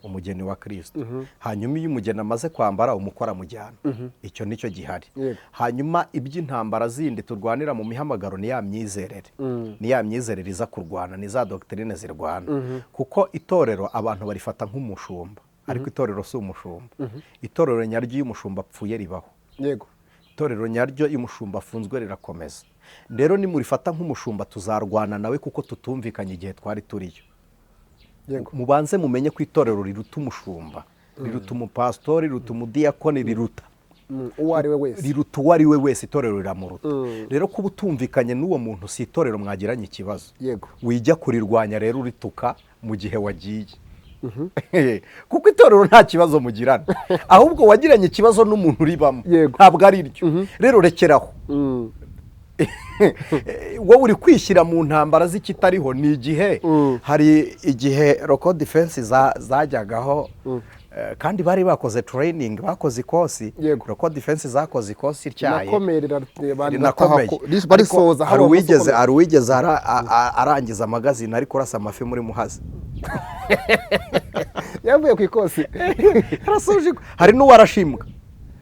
umugeni wa Kirisito. Hanyuma iyo umugeni amaze kwambara, umukora amujyana, icyo nicyo gihari. Hanyuma iby'intambara zindi turwanira mu mihamagaro ni ya myizerere, ni ya myizerere iza kurwana, ni za doctrine zirwana, kuko itorero abantu barifata nk'umushumba, ariko itorero si umushumba. Itorero nyaryo, iyo umushumba apfuye ribaho. Itorero nyaryo, iyo umushumba afunzwe rirakomeza. Rero nimurifata nk'umushumba tuzarwana nawe, kuko tutumvikanye igihe twari turiyo. Mubanze mumenye ko itorero riruta umushumba, riruta umupasitori, riruta umudiyakoni, riruta Uwo ari we wese. Riruta uwo ari we wese, itorero riramuruta. Rero kuba utumvikanye n'uwo muntu si itorero mwagiranye ikibazo. Wijya kurirwanya rero urituka mu gihe wagiye. Kuko itorero nta kibazo mugirana, ahubwo wagiranye ikibazo n'umuntu uribamo. Ntabwo ari ryo. Rero rekeraho. Wowe uri kwishyira mu ntambara z'ikitariho. Ni igihe, hari igihe local defense zajyagaho, kandi bari bakoze training, bakoze ikosi. Local defense zakoze ikosi ityaye. Rinakomeye. Rinakomeye. Barisoza. Ariko hari uwigeze arangiza magazine ari kurasa amafi muri Muhazi. Yavuye ku ikosi. Arasoje, hari n'uwarashimbwa.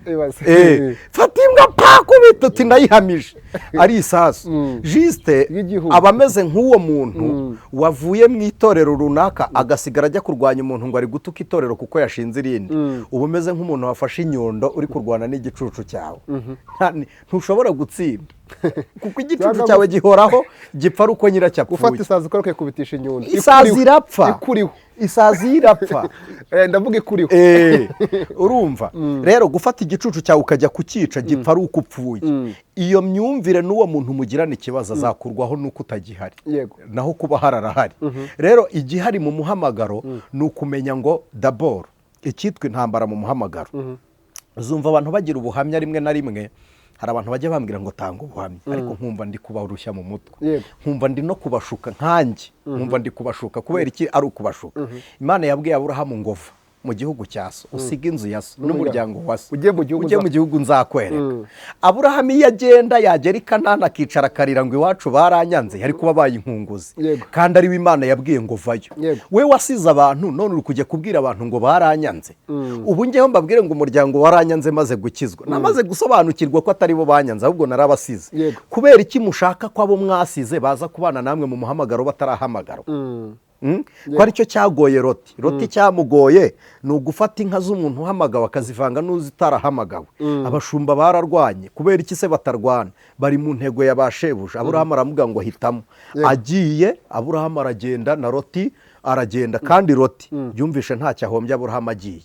Ibaze. Fata imbwa pakubita uti ndayihamije ari isasu jisite. Y'igihugu. Aba ameze nk'uwo muntu wavuye mu itorero runaka, agasigara ajya kurwanya umuntu ngo ari gutuka itorero kuko yashinze irindi. Uba umeze nk'umuntu wafashe inyundo uri kurwana n'igicucu cyawe. Ntushobora gutsinda kuko igicucu Cyangwa cyawe gihoraho gipfa ari uko nyiracyo gufata apfuye. Isazi ukora kubitisha inyundo. Isazi Ikuriho. irapfa. Ikuriho. Isazi irapfa. Ndavuga ikuriho. Urumva rero, gufata igicucu cyawe ukajya kucyica, gipfa ari uko upfuye. Iyo myumvire n'uwo muntu mugirana ikibazo azakurwaho n'uko utagihari. Naho kuba hararahari. Rero igihari mu muhamagaro ni ukumenya ngo d'abord icyitwa intambara mu muhamagaro. Uzumva abantu bagira ubuhamya rimwe na rimwe. Hari abantu bajya bambwira ngo tanga ubuhamya, ariko nkumva ndi kubarushya mu mutwe. Nkumva ndi no kubashuka nkanjye, nkumva ndi kubashuka. Kubera iki ari ukubashuka? Imana yabwiye Aburahamu ngo va mu gihugu cya so, usige inzu ya so n'umuryango wa so, Ujye mu gihugu ujye mu gihugu nzakwereka. Aburahamu iyo agenda yagera i Kanani akicara akarira ngo iwacu baranyanze, yari kuba abaye inkunguzi. Kandi ariwe Imana yabwiye ngo vayo. We wasize abantu, none uri kujya kubwira abantu ngo baranyanze. Ubu ngewe mbabwire ngo umuryango waranyanze maze gukizwa, namaze gusobanukirwa ko atari bo banyanze, ahubwo narabasize. Kubera iki mushaka ko abo mwasize baza kubana namwe mu muhamagaro batarahamagarwa? Ko aricyo cyagoye Loti. Loti cyamugoye ni ugufata inka z'umuntu uhamagawe akazivanga n'uzitarahamagawe. Abashumba bararwanye. Kubera iki se batarwana? Bari mu ntego ya ba shebuja. Aburahamu aramuga ngo hitamo. Agiye Aburahamu aragenda na Loti aragenda, kandi Loti yumvishe ntacyo ahombye Aburahamu agiye.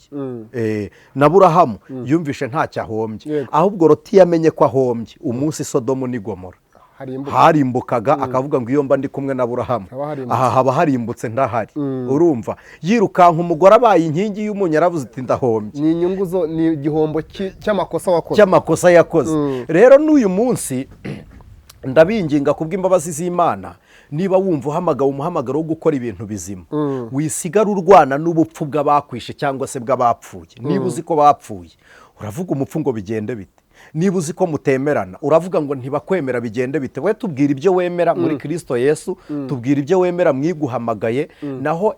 Na Aburahamu yumvishe ntacyo ahombye. Ahubwo Loti yamenye ko ahombye umunsi Sodomu n'i Gomora Harimbuka. harimbukaga, akavuga ngo iyo mba ndi kumwe na Burahamu, Haba harimbutse. aha haba harimbutse ndahari. Urumva yirukanka umugore abaye inkingi y'umunyu, aravuze ati ndahombye. Ni inyungu zo, ni igihombo cy'amakosa wakoze. Cy'amakosa yakoze. Rero n'uyu munsi ndabinginga kubw'imbabazi z'Imana, niba wumva uhamagawe umuhamagaro wo gukora ibintu bizima, wisigara urwana n'ubupfu bw'abakwishe cyangwa se bw'abapfuye. Niba uzi ko bapfuye, uravuga umupfu ngo bigende bite? Niba uzi ko mutemerana, uravuga ngo ntibakwemera, bigende bite? We tubwira ibyo wemera muri Kirisito Yesu, tubwira ibyo wemera mwiguhamagaye. Naho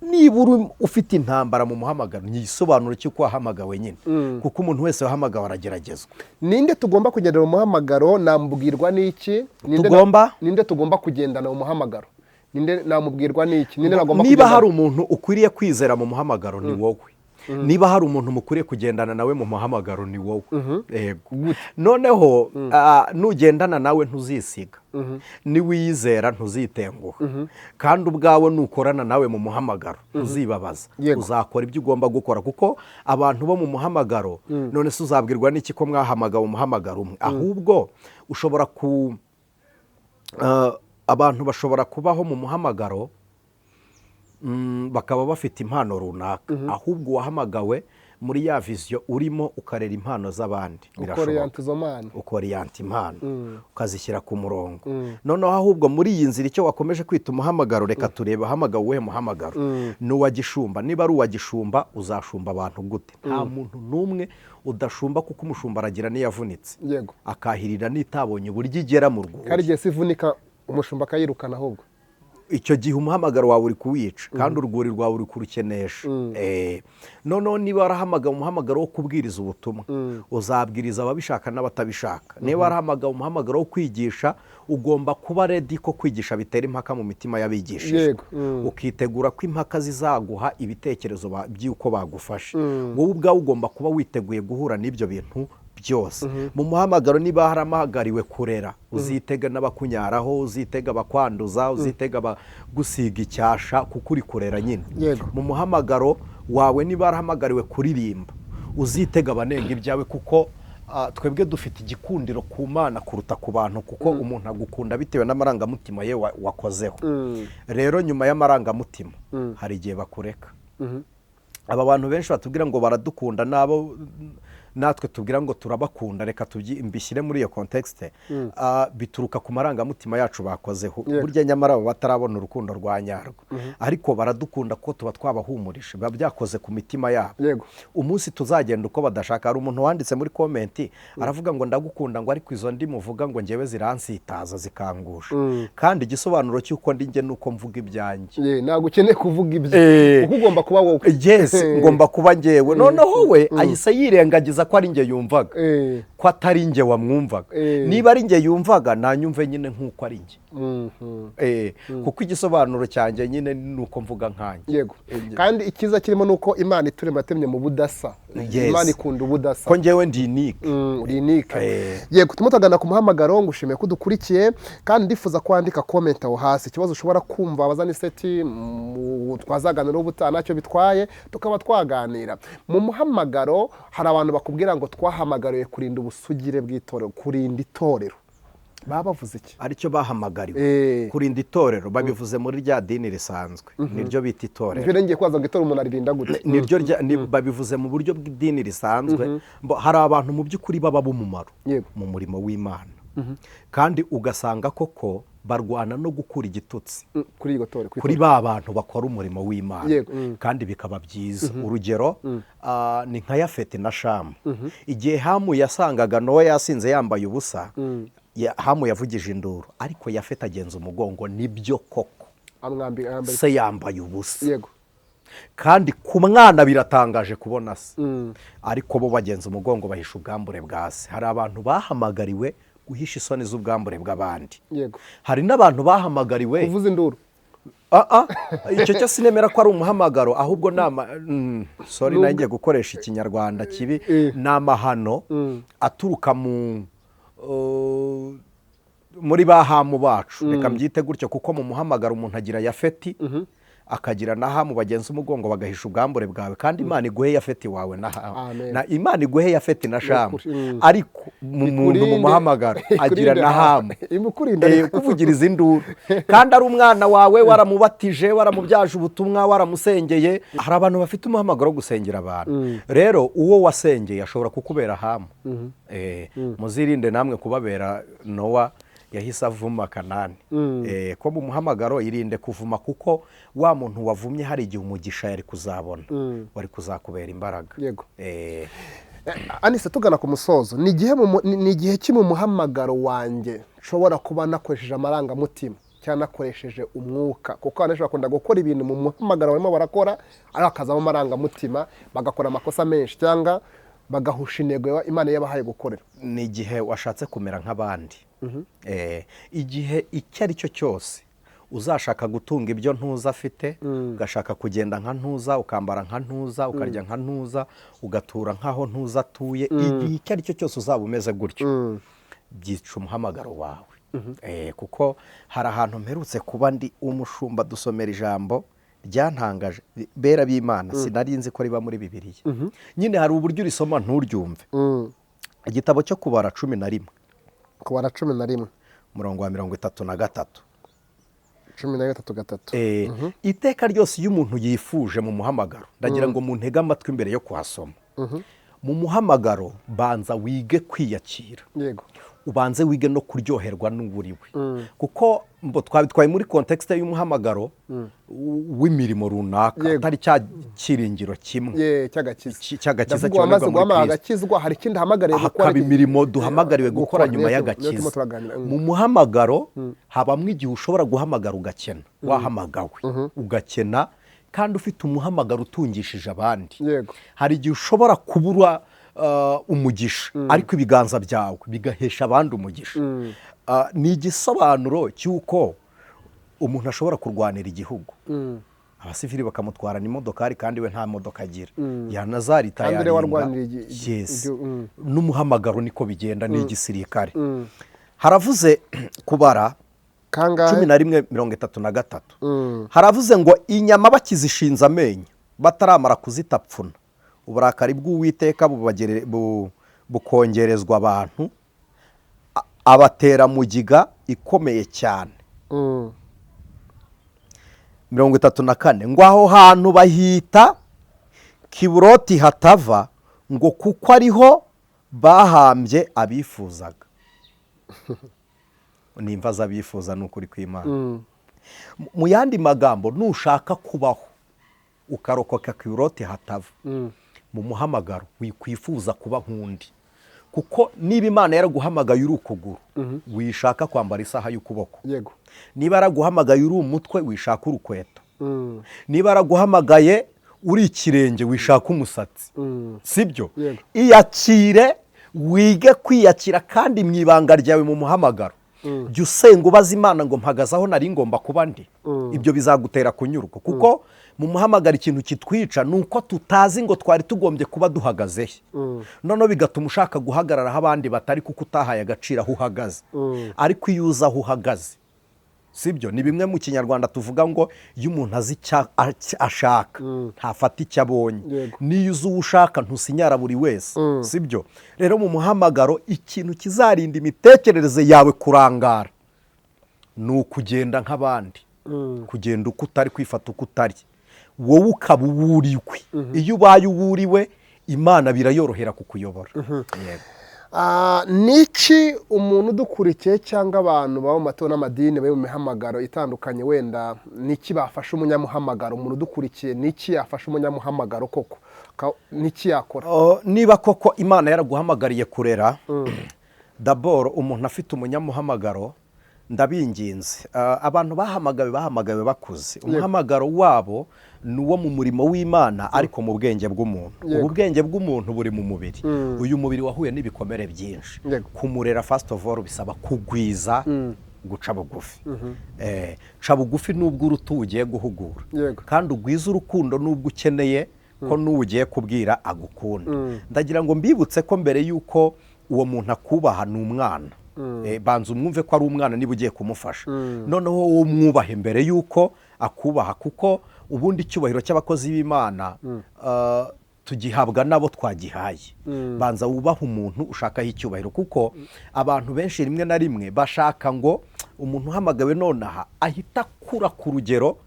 niba uri ufite intambara mu muhamagaro, ni igisobanuro cy'uko wahamagawe nyine, kuko umuntu wese wahamagawe arageragezwa. Ninde tugomba kugendana mu muhamagaro? Namubwirwa n'iki? Tugomba? Ninde tugomba kugendana mu muhamagaro? Ninde namubwirwa n'iki? Ninde nagomba Niba kugendana? hari umuntu ukwiriye kwizera mu muhamagaro, ni wowe. Niba hari umuntu mukwiriye kugendana nawe mu muhamagaro, ni wowe. Yego. Noneho nugendana nawe ntuzisiga, niwiyizera ntuzitenguha, kandi ubwawe nukorana nawe mu muhamagaro ntuzibabaza. Uzakora ibyo ugomba gukora, kuko abantu bo mu muhamagaro, none se uzabwirwa n'iki ko mwahamagawe umuhamagaro umwe? Ahubwo ushobora ku abantu bashobora kubaho mu muhamagaro, bakaba bafite impano runaka. Ahubwo uwahamagawe muri ya vision urimo, ukarera impano z'abandi, birashoboka. Ukoriyanta izo mpano. Ukoriyanta impano, ukazishyira ku murongo. Noneho ahubwo muri iyi nzira, icyo wakomeje kwita umuhamagaro, reka turebe ahamagawe uwuhe muhamagaro. Ni uwa gishumba? Niba ari uwa gishumba, uzashumba abantu gute? Nta muntu n'umwe udashumba, kuko umushumba aragira n'iyavunitse, akahirira n'itabonye uburyo igera mu rwuri. Kandi igihe se ivunika, umushumba akayirukana ahubwo. Icyo gihe umuhamagaro wawe uri kuwica, kandi urwuri rwawe uri kurukenesha. Noneho niba warahamagawe umuhamagaro wo kubwiriza ubutumwa, uzabwiriza ababishaka n'abatabishaka. Niba warahamagawe umuhamagaro wo kwigisha, ugomba kuba ready ko kwigisha bitera impaka mu mitima y'abigishijwe. Ukitegura ko impaka zizaguha ibitekerezo by'uko bagufashe. Wowe ubwawe ugomba kuba witeguye guhura n'ibyo bintu byose mu muhamagaro. Niba haramagariwe kurera, uzitega n'abakunyaraho, uzitega abakwanduza, uzitega abagusiga icyasha, kuko uri kurera nyine. Mu muhamagaro wawe, niba warahamagariwe kuririmba, uzitega abanenga ibyawe, kuko twebwe dufite igikundiro ku Mana kuruta ku bantu, kuko umuntu agukunda bitewe n'amarangamutima ye wakozeho. Rero nyuma y'amarangamutima hari igihe bakureka. Aba bantu benshi batubwira ngo baradukunda, nabo natwe tubwira ngo turabakunda, reka mbishyire muri iyo contexte, bituruka ku marangamutima yacu bakozeho. Burya nyamara baba batarabona urukundo rwa nyarwo, ariko baradukunda kuko tuba twabahumurije, biba byakoze ku mitima yabo. Umunsi tuzagenda uko badashaka, hari umuntu wanditse muri comment aravuga ngo ndagukunda, ngo ariko izo ndi muvuga ngo ngewe ziransitaza, zikangusha, kandi igisobanuro cy'uko ndi njye nuko mvuga ibyanjye. Ye, ntabwo ukeneye kuvuga ibyo, kuko ugomba kuba wowe. Yes, ngomba kuba ngewe. Noneho we ahise yirengagiza ko ari njye yumvaga, ko atari njye wamwumvaga. Niba ari njye yumvaga, nanyumve nyine nk'uko ari njye. Kuko igisobanuro cyanjye nyine ni uko mvuga nkanjye. Kandi icyiza kirimo ni uko Imana iturema yatemye mu budasa. Imana ikunda ubudasa. Ko njyewe ndi unique. Uri unique. Yego, turimo tugana ku muhamagaro. Ngushimiye ko udukurikiye, kandi ndifuza ko wandika comment aho hasi ikibazo ushobora kumva wabaza Anicet, twazaganira ubutaha, ntacyo bitwaye, tukaba twaganira. Mu muhamagaro hari abantu bakubwira ngo twahamagariwe kurinda ubusugire bw'itorero, kurinda itorero. Baba bavuze iki? Aricyo bahamagariwe, kurinda itorero. Babivuze muri rya dini risanzwe, niryo bita itorero. Nibyo ngiye kubaza ngo itorero umuntu aririnda gute? Niryo babivuze mu buryo bw'idini risanzwe. Hari abantu mu by'ukuri baba b'umumaro mu murimo w'Imana, kandi ugasanga koko barwana no gukura igitutsi kuri iryo torero, kuri ba bantu bakora umurimo w'Imana, kandi bikaba byiza. Urugero ni nka Yafeti na Shamu. Igihe Hamu yasangaga Nowa yasinze yambaye ubusa, Hamu yavugije induru, ariko Yafeti agenza umugongo. Nibyo koko, amwambi yambaye se yambaye ubusa. Kandi ku mwana biratangaje kubona se, ariko bo bagenza umugongo, bahisha ubwambure bwa se. Hari abantu bahamagariwe guhisha isoni z'ubwambure bw'abandi. Hari n'abantu bahamagariwe kuvuza induru. Ah, icyo cyo sinemera ko ari umuhamagaro, ahubwo ni sorry, nanjye gukoresha Ikinyarwanda kibi, ni amahano aturuka muri ba Hamu bacu, reka mbyite gutyo, kuko mu muhamagaro umuntu agira Yafeti, akagira na Hamu bagenza umugongo bagahisha ubwambure bwawe. Kandi Imana iguhe Yafeti wawe na Hamu. Amen. Na Imana iguhe Yafeti na Shamu. Ukuri. Ariko mu muntu mu muhamagaro agira na Hamu imukurinda ariko. Kuvugiriza induru kandi ari umwana wawe, waramubatije, waramubyaje ubutumwa, waramusengeye. Hari abantu bafite umuhamagaro wo gusengera abantu. Rero uwo wasengeye ashobora kukubera Hamu. Muzirinde namwe kubabera Nowa yahise avuma Kanani. Ko mu muhamagaro irinde kuvuma, kuko wa muntu wavumye hari igihe umugisha yari kuzabona wari kuzakubera imbaraga. Anicet, tugana ku musozo, ni igihe ki mu muhamagaro wanjye nshobora kuba nakoresheje amarangamutima cyangwa nakoresheje umwuka? Kuko abantu benshi bakunda gukora ibintu mu muhamagaro barimo barakora, ariko hakazamo amarangamutima, bagakora amakosa menshi cyangwa bagahusha intego Imana yabahaye gukorera. Ni igihe washatse kumera nk'abandi. Igihe icyo ari cyo cyose uzashaka gutunga ibyo ntuza afite, ugashaka kugenda nka ntuza, ukambara nka ntuza, ukarya nka ntuza, ugatura nk'aho ntuza atuye, igihe icyo ari cyo cyose uzaba umeze gutyo, byica umuhamagaro wawe. Kuko hari ahantu mperutse kuba ndi, umushumba dusomera ijambo ryantangaje, bera b'Imana, sinari nzi ko riba muri Bibiliya. Nyine hari uburyo urisoma nturyumve. Igitabo cyo Kubara 11. Kubara 11. Umurongo wa 33. 13 3. Iteka ryose iyo umuntu yifuje mu muhamagaro, ndagira ngo muntege amatwi mbere yo kuhasoma. Mu muhamagaro banza wige kwiyakira, ubanze wige no kuryoherwa n'uburiwe, kuko mbo twabitwaye muri contexte y'umuhamagaro w'imirimo runaka, atari cya cyiringiro kimwe ye cy'agakiza. Cy'agakiza Ndavuga uwamaze kibonerwa muri guhamagara Kristo. agakizwa, hari ikindi ahamagariwe gukora. Hakaba imirimo duhamagariwe gukora nyuma niyo turimo y'agakiza. turaganira. Mu muhamagaro habamo igihe ushobora guhamagara ugakena, wahamagawe ugakena kandi ufite umuhamagaro utungishije abandi. Hari igihe ushobora kubura umugisha, ariko ibiganza byawe bigahesha abandi umugisha. Ni igisobanuro cy'uko umuntu ashobora kurwanira igihugu, abasivili bakamutwarana imodokari kandi we nta modoka agira, yanazarita Kandi rero yarinda. warwaniriye Yes. N'umuhamagaro niko bigenda, ni igisirikare. Haravuze Kubara Kangahe? 11:33. Haravuze ngo inyama bakizishinze amenyo, bataramara kuzitapfuna, uburakari bw'Uwiteka bukongerezwa abantu, abatera mugiga ikomeye cyane. 34 ngo aho hantu bahita Kiburoti Hatava, ngo kuko ariho bahambye abifuzaga. Ni imva z'abifuza, ni ukuri kw'Imana. Mu yandi magambo, nushaka kubaho ukarokoka Kiburoti Hatava mu muhamagaro, wikwifuza kuba nk'undi, kuko niba Imana yaraguhamagaye uri ukuguru, wishaka kwambara isaha y'ukuboko. Niba yaraguhamagaye uri umutwe, wishaka urukweto. Niba yaraguhamagaye uri ikirenge, wishaka umusatsi, sibyo? Iyakire, wige kwiyakira, kandi mu ibanga ryawe mu muhamagaro jya usenga ubaza Imana ngo mpagaze aho nari ngomba kuba ndi. Ibyo bizagutera kunyurwa, kuko mu muhamagaro ikintu kitwica ni uko tutazi ngo twari tugombye kuba duhagaze he. Noneho bigatuma ushaka guhagarara aho abandi batari, kuko utahaye agaciro aho uhagaze. Ariko iyo uzi aho uhagaze, sibyo? Ni bimwe mu Kinyarwanda tuvuga ngo iyo umuntu azi icyo ashaka ntafata icyo abonye. Niyo uzi uwo ushaka ntusinyara buri wese, sibyo? Rero mu muhamagaro ikintu kizarinda imitekerereze yawe kurangara ni ukugenda nk'abandi, kugenda uko utari, kwifata uko utari, wowe ukaba uwuriwe. Iyo ubaye uwuriwe, Imana birayorohera kukuyobora. Yego. Niki umuntu udukurikiye cyangwa abantu baba mu matorero n'amadini bari mu mihamagaro itandukanye, wenda niki bafasha umunyamuhamagaro? Umuntu udukurikiye, niki yafasha umunyamuhamagaro koko? Niki yakora? Niba koko Imana yaraguhamagariye kurera, d'abord umuntu afite umunyamuhamagaro, ndabinginze, abantu bahamagawe bakuze, umuhamagaro wabo ni uwo mu murimo w'Imana, ariko mu bwenge bw'umuntu. Ubu bwenge bw'umuntu buri mu mubiri, uyu mubiri wahuye n'ibikomere byinshi. Kumurera, first of all, bisaba kugwiza guca bugufi. Ca bugufi n'ubwo uruta ugiye guhugura, kandi ugwize urukundo n'ubwo ukeneye ko n'uwo ugiye kubwira agukunda. Ndagira ngo mbibutse ko mbere y'uko uwo muntu akubaha, ni umwana. Banza umwumve ko ari umwana niba ugiye kumufasha. Noneho wowe umwubahe mbere y'uko akubaha, kuko ubundi icyubahiro cy'abakozi b'Imana tugihabwa n'abo twagihaye. Banza wubahe umuntu ushakaho icyubahiro, kuko abantu benshi rimwe na rimwe bashaka ngo umuntu uhamagawe nonaha ahita akura ku rugero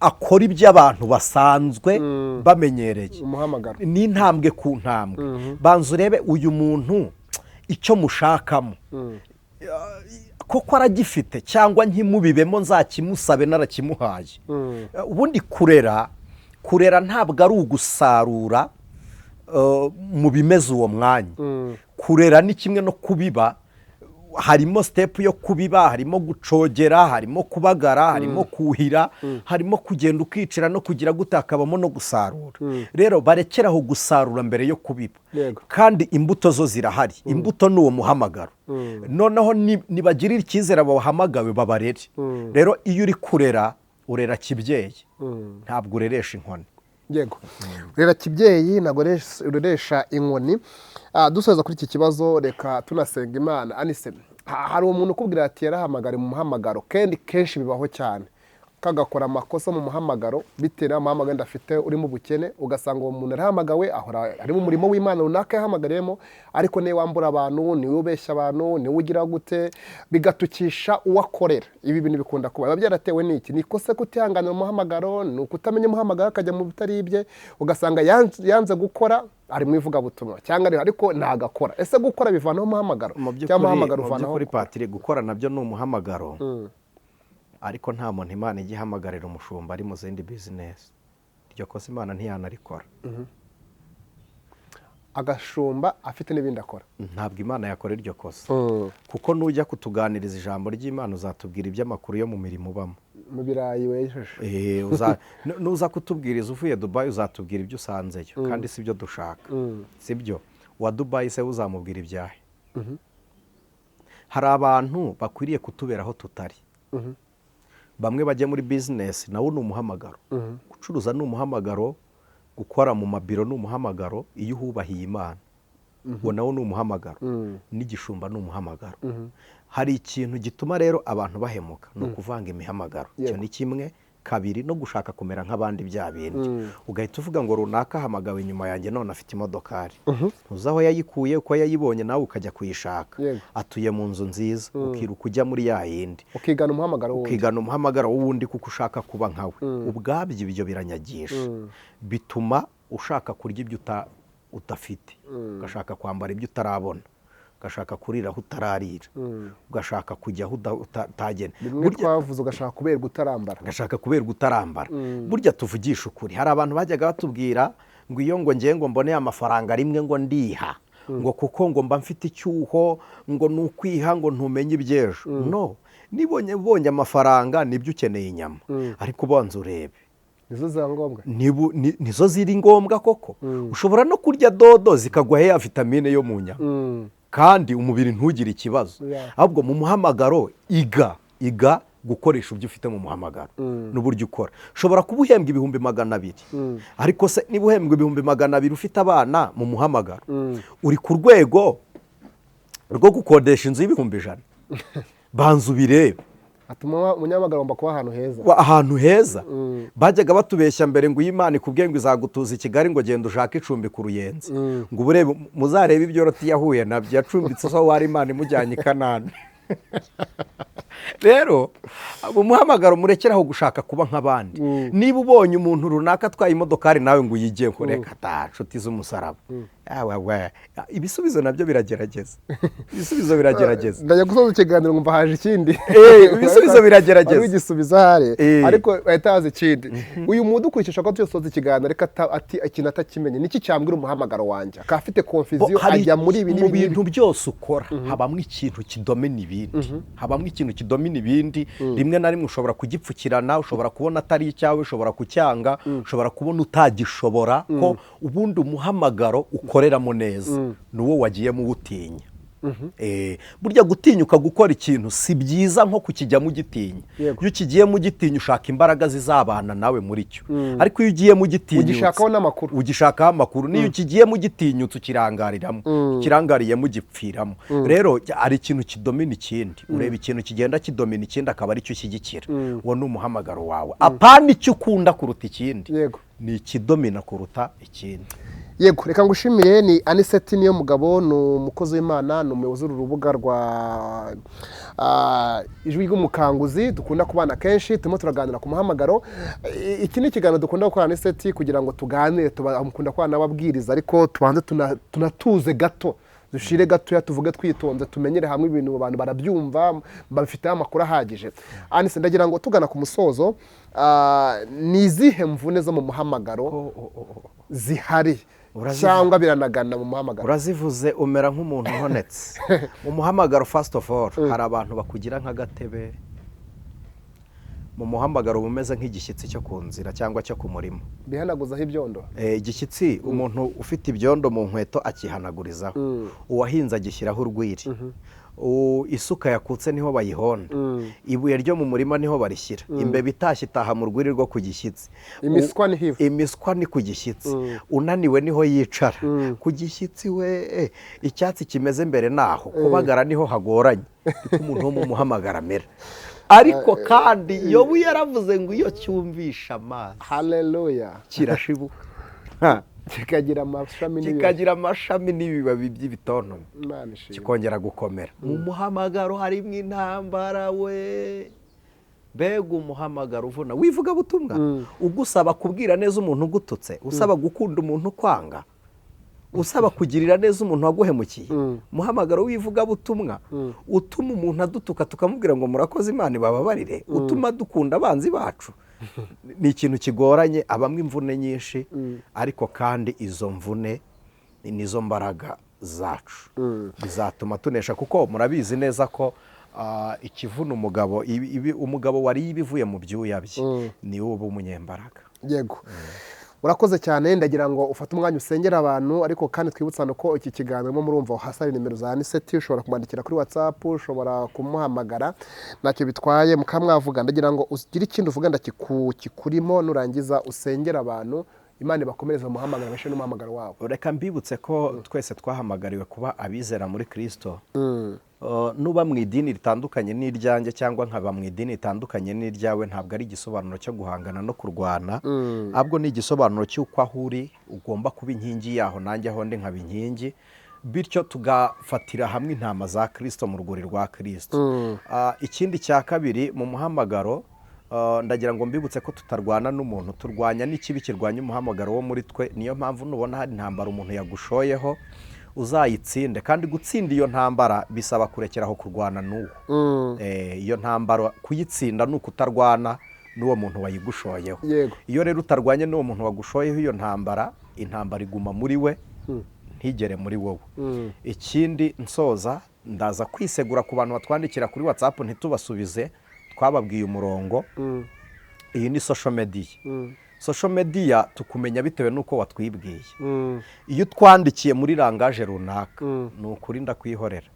akora ibyo abantu basanzwe bamenyereye. Umuhamagaro. Ni intambwe ku ntambwe. Banza urebe uyu muntu icyo mushakamo koko aragifite, cyangwa nkimubibemo nzakimusabe narakimuhaye. Ubundi kurera ntabwo ari ugusarura mu bimeze uwo mwanya. Kurera ni kimwe no kubiba, harimo step yo kubiba, harimo gucogera, harimo kubagara, harimo kuhira, harimo kugenda ukicira no kugira gute, hakabamo no gusarura. Rero barekeraho gusarura mbere yo kubiba. Kandi imbuto zo zirahari, imbuto ni uwo muhamagaro. Noneho nibagirire icyizere bahamagawe, babarere. Rero iyo uri kurera, urera kibyeyi, ntabwo ureresha inkoni. Yego, urera kibyeyi, ntabwo ureresha inkoni. Dusoza kuri iki kibazo, reka tunasenga Imana. Anise, hari umuntu ukubwira ati yarahamagara mu muhamagaro, kandi kenshi bibaho cyane, kagakora amakosa mu muhamagaro bitewe n'umuhamagaro wenda afite uri mu bukene. Ugasanga uwo muntu arahamagawe, ahora ari mu murimo w'Imana runaka yahamagariyemo, ariko niwe wambura abantu, niwe ubeshya abantu, niwe ugira gute, bigatukisha uwo akorera. Ibi bintu bikunda kuba, biba byaratewe n'iki? Ni ikosa kutihanganira umuhamagaro? Ni ukutamenya umuhamagaro akajya mu bitari ibye? Ugasanga yanze gukora, ari mu ivugabutumwa cyangwa ariko ntagakora. Ese gukora bivanaho umuhamagaro, Mu cyangwa umuhamagaro by'ukuri, mu uvanaho by'ukuri, Patiri, gukora nabyo ni umuhamagaro, ariko nta muntu Imana ijya ihamagarira umushumba ari mu zindi business. Iryo kosa Imana ntiyanarikora. Agashumba afite n'ibindi akora? Ntabwo Imana yakora iryo kosa, kuko nujya kutuganiriza ijambo ry'Imana uzatubwira iby'amakuru yo mu mirimo ubamo. Mu birayi wejeje. Nuza kutubwiriza uvuye Dubayi, uzatubwira ibyo usanzeyo, kandi si byo dushaka, si byo. Uwa Dubayi se uzamubwira ibyahe? Hari abantu bakwiriye kutubera aho tutari. Bamwe bajya muri business, nawo ni umuhamagaro. Gucuruza ni umuhamagaro, gukora mu mabiro ni umuhamagaro iyo uhubahiye Imana, uwo nawo ni umuhamagaro, n'igishumba ni umuhamagaro. Hari ikintu gituma rero abantu bahemuka, ni ukuvanga imihamagaro. Icyo ni kimwe. Kabiri, no gushaka kumera nk'abandi, bya bindi ugahita uvuga ngo runaka ahamagawe inyuma yanjye, none afite imodokari, ntuzi aho yayikuye, uko yayibonye, nawe ukajya kuyishaka. Atuye mu nzu nziza, ukiruka ujya muri ya yindi. Ukigana umuhamagaro wundi. Ukigana umuhamagaro w'uwundi kuko ushaka kuba nkawe. Ubwabyo ibyo biranyagisha, bituma ushaka kurya ibyo udafite, ugashaka kwambara ibyo utarabona, ugashaka kurira aho utararira, ugashaka kujya aho utagenda. Bimwe twavuze, ugashaka kuberwa utarambara. Ugashaka kuberwa utarambara. Burya tuvugisha ukuri, hari abantu bajyaga batubwira ngo iyo ngo ngiye ngo mbone amafaranga rimwe ngo ndiha, ngo kuko ngo mba mfite icyuho, ngo ni ukwiha, ngo ntumenye iby'ejo. No nibonye ubonye amafaranga, nibyo ukeneye inyama, ariko ubanza urebe nizo za ngombwa. Nizo ziri ngombwa koko. Ushobora no kurya dodo zikaguha ya vitamine yo mu nyama kandi umubiri ntugire ikibazo. Ahubwo mu muhamagaro iga iga gukoresha ibyo ufite mu muhamagaro n'uburyo ukora. Ushobora kuba uhembwa 200,000, ariko se niba uhembwa 200,000 ufite abana mu muhamagaro, uri ku rwego rwo gukodesha inzu y'100,000? Banza ubirebe. Atuma umunyamagara agomba kuba ahantu heza. Ahantu heza. Bajyaga batubeshya mbere ngo iyi Imana ikubwiye ngo izagutuza i Kigali, ngo genda ushake icumbi ku Ruyenzi, ngo uburebe, muzarebe ibyo Loti yahuye nabyo, yacumbitse aho wari Imana imujyanye i Kanani. Rero umuhamagaro, murekeraho gushaka kuba nk'abandi. Niba ubonye umuntu runaka atwaye imodokari, nawe ngo uyigeho, reka ta, nshuti z'umusaraba. Yawe we, ibisubizo nabyo biragerageza, ibisubizo biragerageza. Ndajya gusoza ikiganiro nkumva haje ikindi. Ibisubizo biragerageza. Wari ugisubiza ahari, ariko ahita haza ikindi. Uyu muntu ukurikije ko tuyosoza ikiganiro, ariko ati ikintu atakimenye, niki cyambwira umuhamagaro wanjye, akaba afite confusion, ajya muri ibi mu n'ibi n'ibi. Bintu byose ukora habamo ikintu kidomina ibindi, habamo ikintu kidomina ibindi. Rimwe na rimwe ushobora kugipfukirana, ushobora kubona atari icyawe, ushobora kucyanga, ushobora kubona utagishobora, ko ubundi umuhamagaro ukoreramo neza ni uwo wagiyemo uwutinya. Burya gutinyuka gukora ikintu si byiza nko kukijyamo ugitinya. Iyo ukigiyemo ugitinya, ushaka imbaraga zizabana nawe muri cyo, ariko iyo ugiyemo ugitinyutse, ugishakaho n'amakuru. Ugishakaho amakuru. Niyo ukigiyemo ugitinyutse, ukirangariramo, ukirangariyemo ugipfiramo. Rero hari ikintu kidomina ikindi, ureba ikintu kigenda kidomina ikindi, akaba aricyo ushyigikira. Uwo ni umuhamagaro wawe, apana icyo ukunda kuruta ikindi. Ni ikidomina kuruta ikindi. Yego, reka ngushimire. Ni Anicet Niyomugabo, ni umukozi w'Imana, ni umuyobozi w'uru rubuga rwa Ijwi ry'Umukanguzi, dukunda kubana kenshi, turimo turaganira ku muhamagaro. Iki ni ikiganiro dukunda gukora, Anicet, kugira ngo tuganire, mukunda kubana n'ababwiriza, ariko tubanze tunatuze gato, dushire gatoya, tuvuge twitonze, tumenyere hamwe ibintu abantu barabyumva, babifiteho amakuru ahagije. Anicet, ndagira ngo tugana ku musozo, ni izihe mvune zo mu muhamagaro zihari? Cyangwa biranagana mu muhamagaro? Urazivuze umera nk'umuntu uhonetse mu muhamagaro. First of all, hari abantu bakugira nk'agatebe mu muhamagaro, uba umeze nk'igishyitsi cyo ku nzira cyangwa cyo ku murima. Bihanaguzaho ibyondo. Igishyitsi, umuntu ufite ibyondo mu nkweto akihanagurizaho, uwahinze agishyiraho urwiri, isuka yakutse niho bayihonda, ibuye ryo mu murima niho barishyira, imbeba itashye itaha mu rwiri rwo ku gishyitsi. Imiswa ni hiva. Imiswa ni ku gishyitsi, unaniwe niho yicara ku gishyitsi we. Icyatsi kimeze mbere naho kubagara niho hagoranye, niko umuntu wo mu muhamagaro amera. Ariko kandi Yobu yaravuze ngo iyo cyumvisha amazi haleluya kirashibuka. Kikagira amashami n'ibibabi. Kikagira amashami n'ibibabi by'ibitontome, Imana ishimwe. kikongera gukomera. Mu muhamagaro harimo intambara we. Mbega umuhamagaro uvuna w'ivugabutumwa, ugusaba kubwira neza umuntu ugututse, usaba gukunda umuntu ukwanga, usaba kugirira neza umuntu waguhemukiye. Umuhamagaro w'ivugabutumwa utuma umuntu adutuka tukamubwira ngo murakoze, Imana ibababarire, utuma dukunda abanzi bacu. Ni ikintu kigoranye, abamwe imvune nyinshi, ariko kandi izo mvune nizo mbaraga zacu, bizatuma tunesha, kuko murabizi neza ko ikivuna umugabo, umugabo wariye ibivuye mu byuya bye, ni we uba umunyembaraga. Yego, urakoze cyane. Ndagira ngo ufate umwanya usengera abantu, ariko kandi twibutsa ko iki kiganiro murumva hasi hari nimero za Anicet, ushobora kumwandikira kuri WhatsApp, ushobora kumuhamagara, ntacyo bitwaye, mukamwavuga. Ndagira ngo ugire ikindi uvuga kikurimo, nurangiza usengera abantu. Imana ibakomereze mu muhamagaro, bashe n'umuhamagaro wabo. Reka mbibutse ko twese twahamagariwe kuba abizera muri Kristo. Nuba mu idini ritandukanye n'iryanjye cyangwa nkaba mu idini ritandukanye n'iryawe, ntabwo ari igisobanuro cyo guhangana no kurwana, ahubwo ni igisobanuro cy'uko aho uri ugomba kuba inkingi yaho, nanjye aho ndi nkaba inkingi, bityo tugafatira hamwe intama za Kristo mu rwuri rwa Kristo. Ikindi cya kabiri, mu muhamagaro, ndagira ngo mbibutse ko tutarwana n'umuntu, turwanya n'ikibi kirwanya umuhamagaro wo muri twe. Niyo mpamvu nubona hari intambara umuntu yagushoyeho, uzayitsinde, kandi gutsinda iyo ntambara bisaba kurekeraho kurwana n'uwo. Iyo ntambara kuyitsinda ni ukutarwana n'uwo muntu wayigushoyeho. Iyo rero utarwanye n'uwo muntu wagushoyeho iyo ntambara, intambara iguma muri we, ntigere muri wowe. Ikindi nsoza, ndaza kwisegura ku bantu batwandikira kuri WhatsApp ntitubasubize. Twababwiye umurongo. Iyi ni social media. Social media tukumenya bitewe n'uko watwibwiye. Iyo utwandikiye muri langage runaka, ni ukuri ndakwihorera,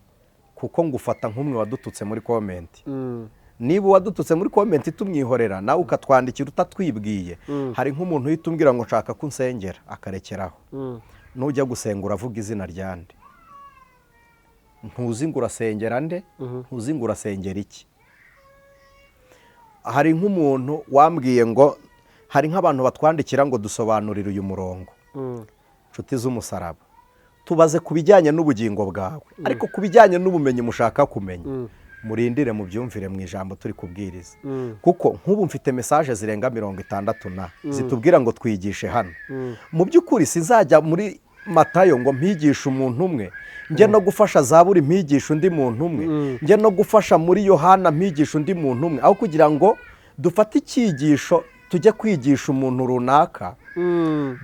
kuko ngufata nk'umwe wadututse muri comment. Niba uwadututse muri comment tumwihorera, nawe ukatwandikira utatwibwiye. Hari nk'umuntu uhita umbwira ngo nshaka ko unsengera, akarekeraho. Nujya gusenga uravuga izina ryande? Ntuzi ngo urasengera nde, ntuzi ngo urasengera iki. Hari nk'umuntu wambwiye ngo hari nk'abantu batwandikira ngo dusobanurire uyu murongo. Inshuti z'umusaraba, tubaze ku bijyanye n'ubugingo bwawe, ariko ku bijyanye n'ubumenyi mushaka kumenya, murindire mubyumvire mu ijambo turi kubwiriza. Kuko nk'ubu mfite message zirenga 60 na zitubwira ngo twigishe hano. Mu by'ukuri sinzajya muri Matayo ngo mpigishe umuntu umwe, njye no gufasha Zaburi mpigisha undi muntu umwe, njye no gufasha muri Yohana mpigisha undi muntu umwe. Aho kugira ngo dufate icyigisho tujye kwigisha umuntu runaka,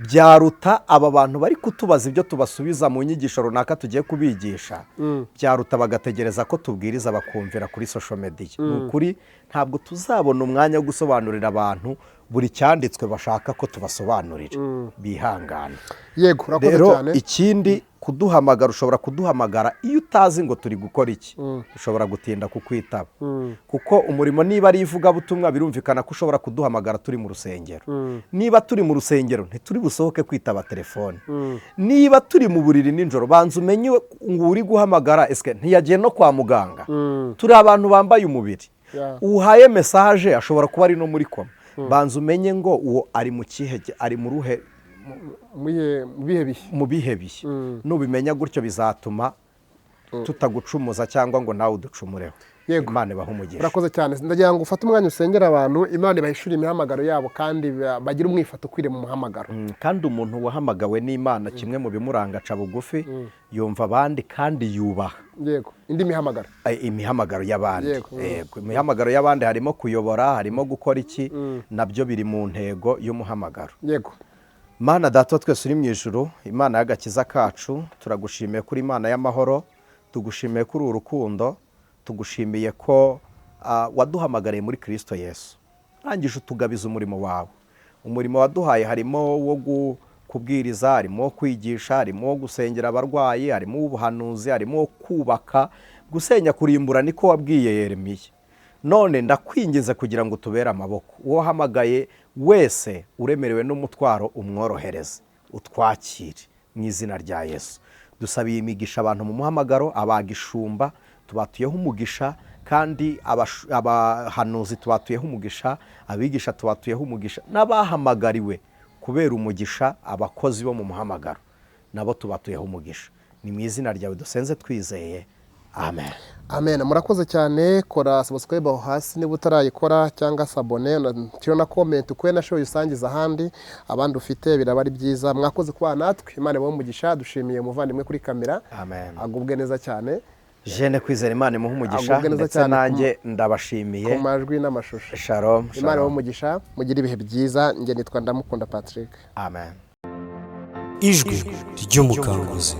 byaruta aba bantu bari kutubaza ibyo tubasubiza mu nyigisho runaka tugiye kubigisha, byaruta bagategereza ko tubwiriza bakumvira kuri social media. Ni ukuri ntabwo tuzabona umwanya wo gusobanurira abantu buri cyanditswe bashaka ko tubasobanurira. Bihangane. Yego, urakoze Rero cyane. ikindi, kuduhamagara, ushobora kuduhamagara iyo utazi ngo turi gukora iki, ushobora gutinda kukwitaba, kuko umurimo niba ari ivugabutumwa, birumvikana ko ushobora kuduhamagara turi mu rusengero. Niba turi mu rusengero, ntituri busohoke kwitaba telefone. Niba turi mu buriri nijoro, banza umenye ngo uri guhamagara ese ntiyagiye no kwa muganga. Turi abantu bambaye umubiri. Uhaye message ashobora kuba ari no muri coma. Banza umenye ngo uwo ari mu kihe, ari mu ruhe Mu bihe bihe. Mu bihe bihe. Nubimenya gutyo, bizatuma tutagucumuza cyangwa ngo nawe uducumureho. Imana ibahe umugisha. Urakoze cyane. Ndagira ngo ufate umwanya usengera abantu, Imana ibahishurire imihamagaro yabo kandi bagire umwifato ukwiriye mu muhamagaro. Kandi umuntu wahamagawe n'Imana, kimwe mu bimuranga, aca bugufi, yumva abandi kandi yubaha. Yego, indi mihamagaro. Imihamagaro y'abandi. Yego, imihamagaro y'abandi harimo kuyobora, harimo gukora iki, nabyo biri mu ntego y'umuhamagaro. Mana Data wa twese uri mu ijuru, Imana y'agakiza kacu, turagushimiye kuri Imana y'amahoro, tugushimiye kuri uru rukundo, tugushimiye ko waduhamagariye muri Kirisito Yesu, urangije utugabiza umurimo wawe. Umurimo waduhaye harimo wo kubwiriza, harimo uwo kwigisha, harimo uwo gusengera abarwayi, harimo uw'ubuhanuzi, harimo uwo kubaka, gusenya, kurimbura, niko wabwiye Yeremiya. None ndakwinginze kugira ngo tubere amaboko. Uwo wahamagaye wese uremerewe n'umutwaro, umworohereze, utwakire mu izina rya Yesu. Dusabiye imigisha abantu mu muhamagaro, abagishumba tubatuyeho umugisha, kandi abahanuzi tubatuyeho umugisha, abigisha tubatuyeho umugisha, n'abahamagariwe kubera umugisha abakozi bo mu muhamagaro nabo tubatuyeho umugisha. Ni mu izina ryawe dusenze twizeye, amen. Amen. Murakoze cyane. Kora subscribe aho hasi niba utarayikora, cyangwa s'abonner, tiro na comment ukwe na share, usangiza ahandi abandi ufite, biraba ari byiza. Mwakoze kubana natwe, Imana ibahe umugisha. Dushimiye umuvandimwe kuri kamera. Amen. Agubwe neza cyane. Jene Kwizera, Imana imuhe umugisha. Agubwe neza Ndetse cyane nanjye ndabashimiye. ku majwi n'amashusho. Shalom. Imana Shalom. ibahe umugisha, mugire ibihe byiza. Njye nitwa Ndamukunda Patrick. Amen. Ijwi ry'Umukanguzi.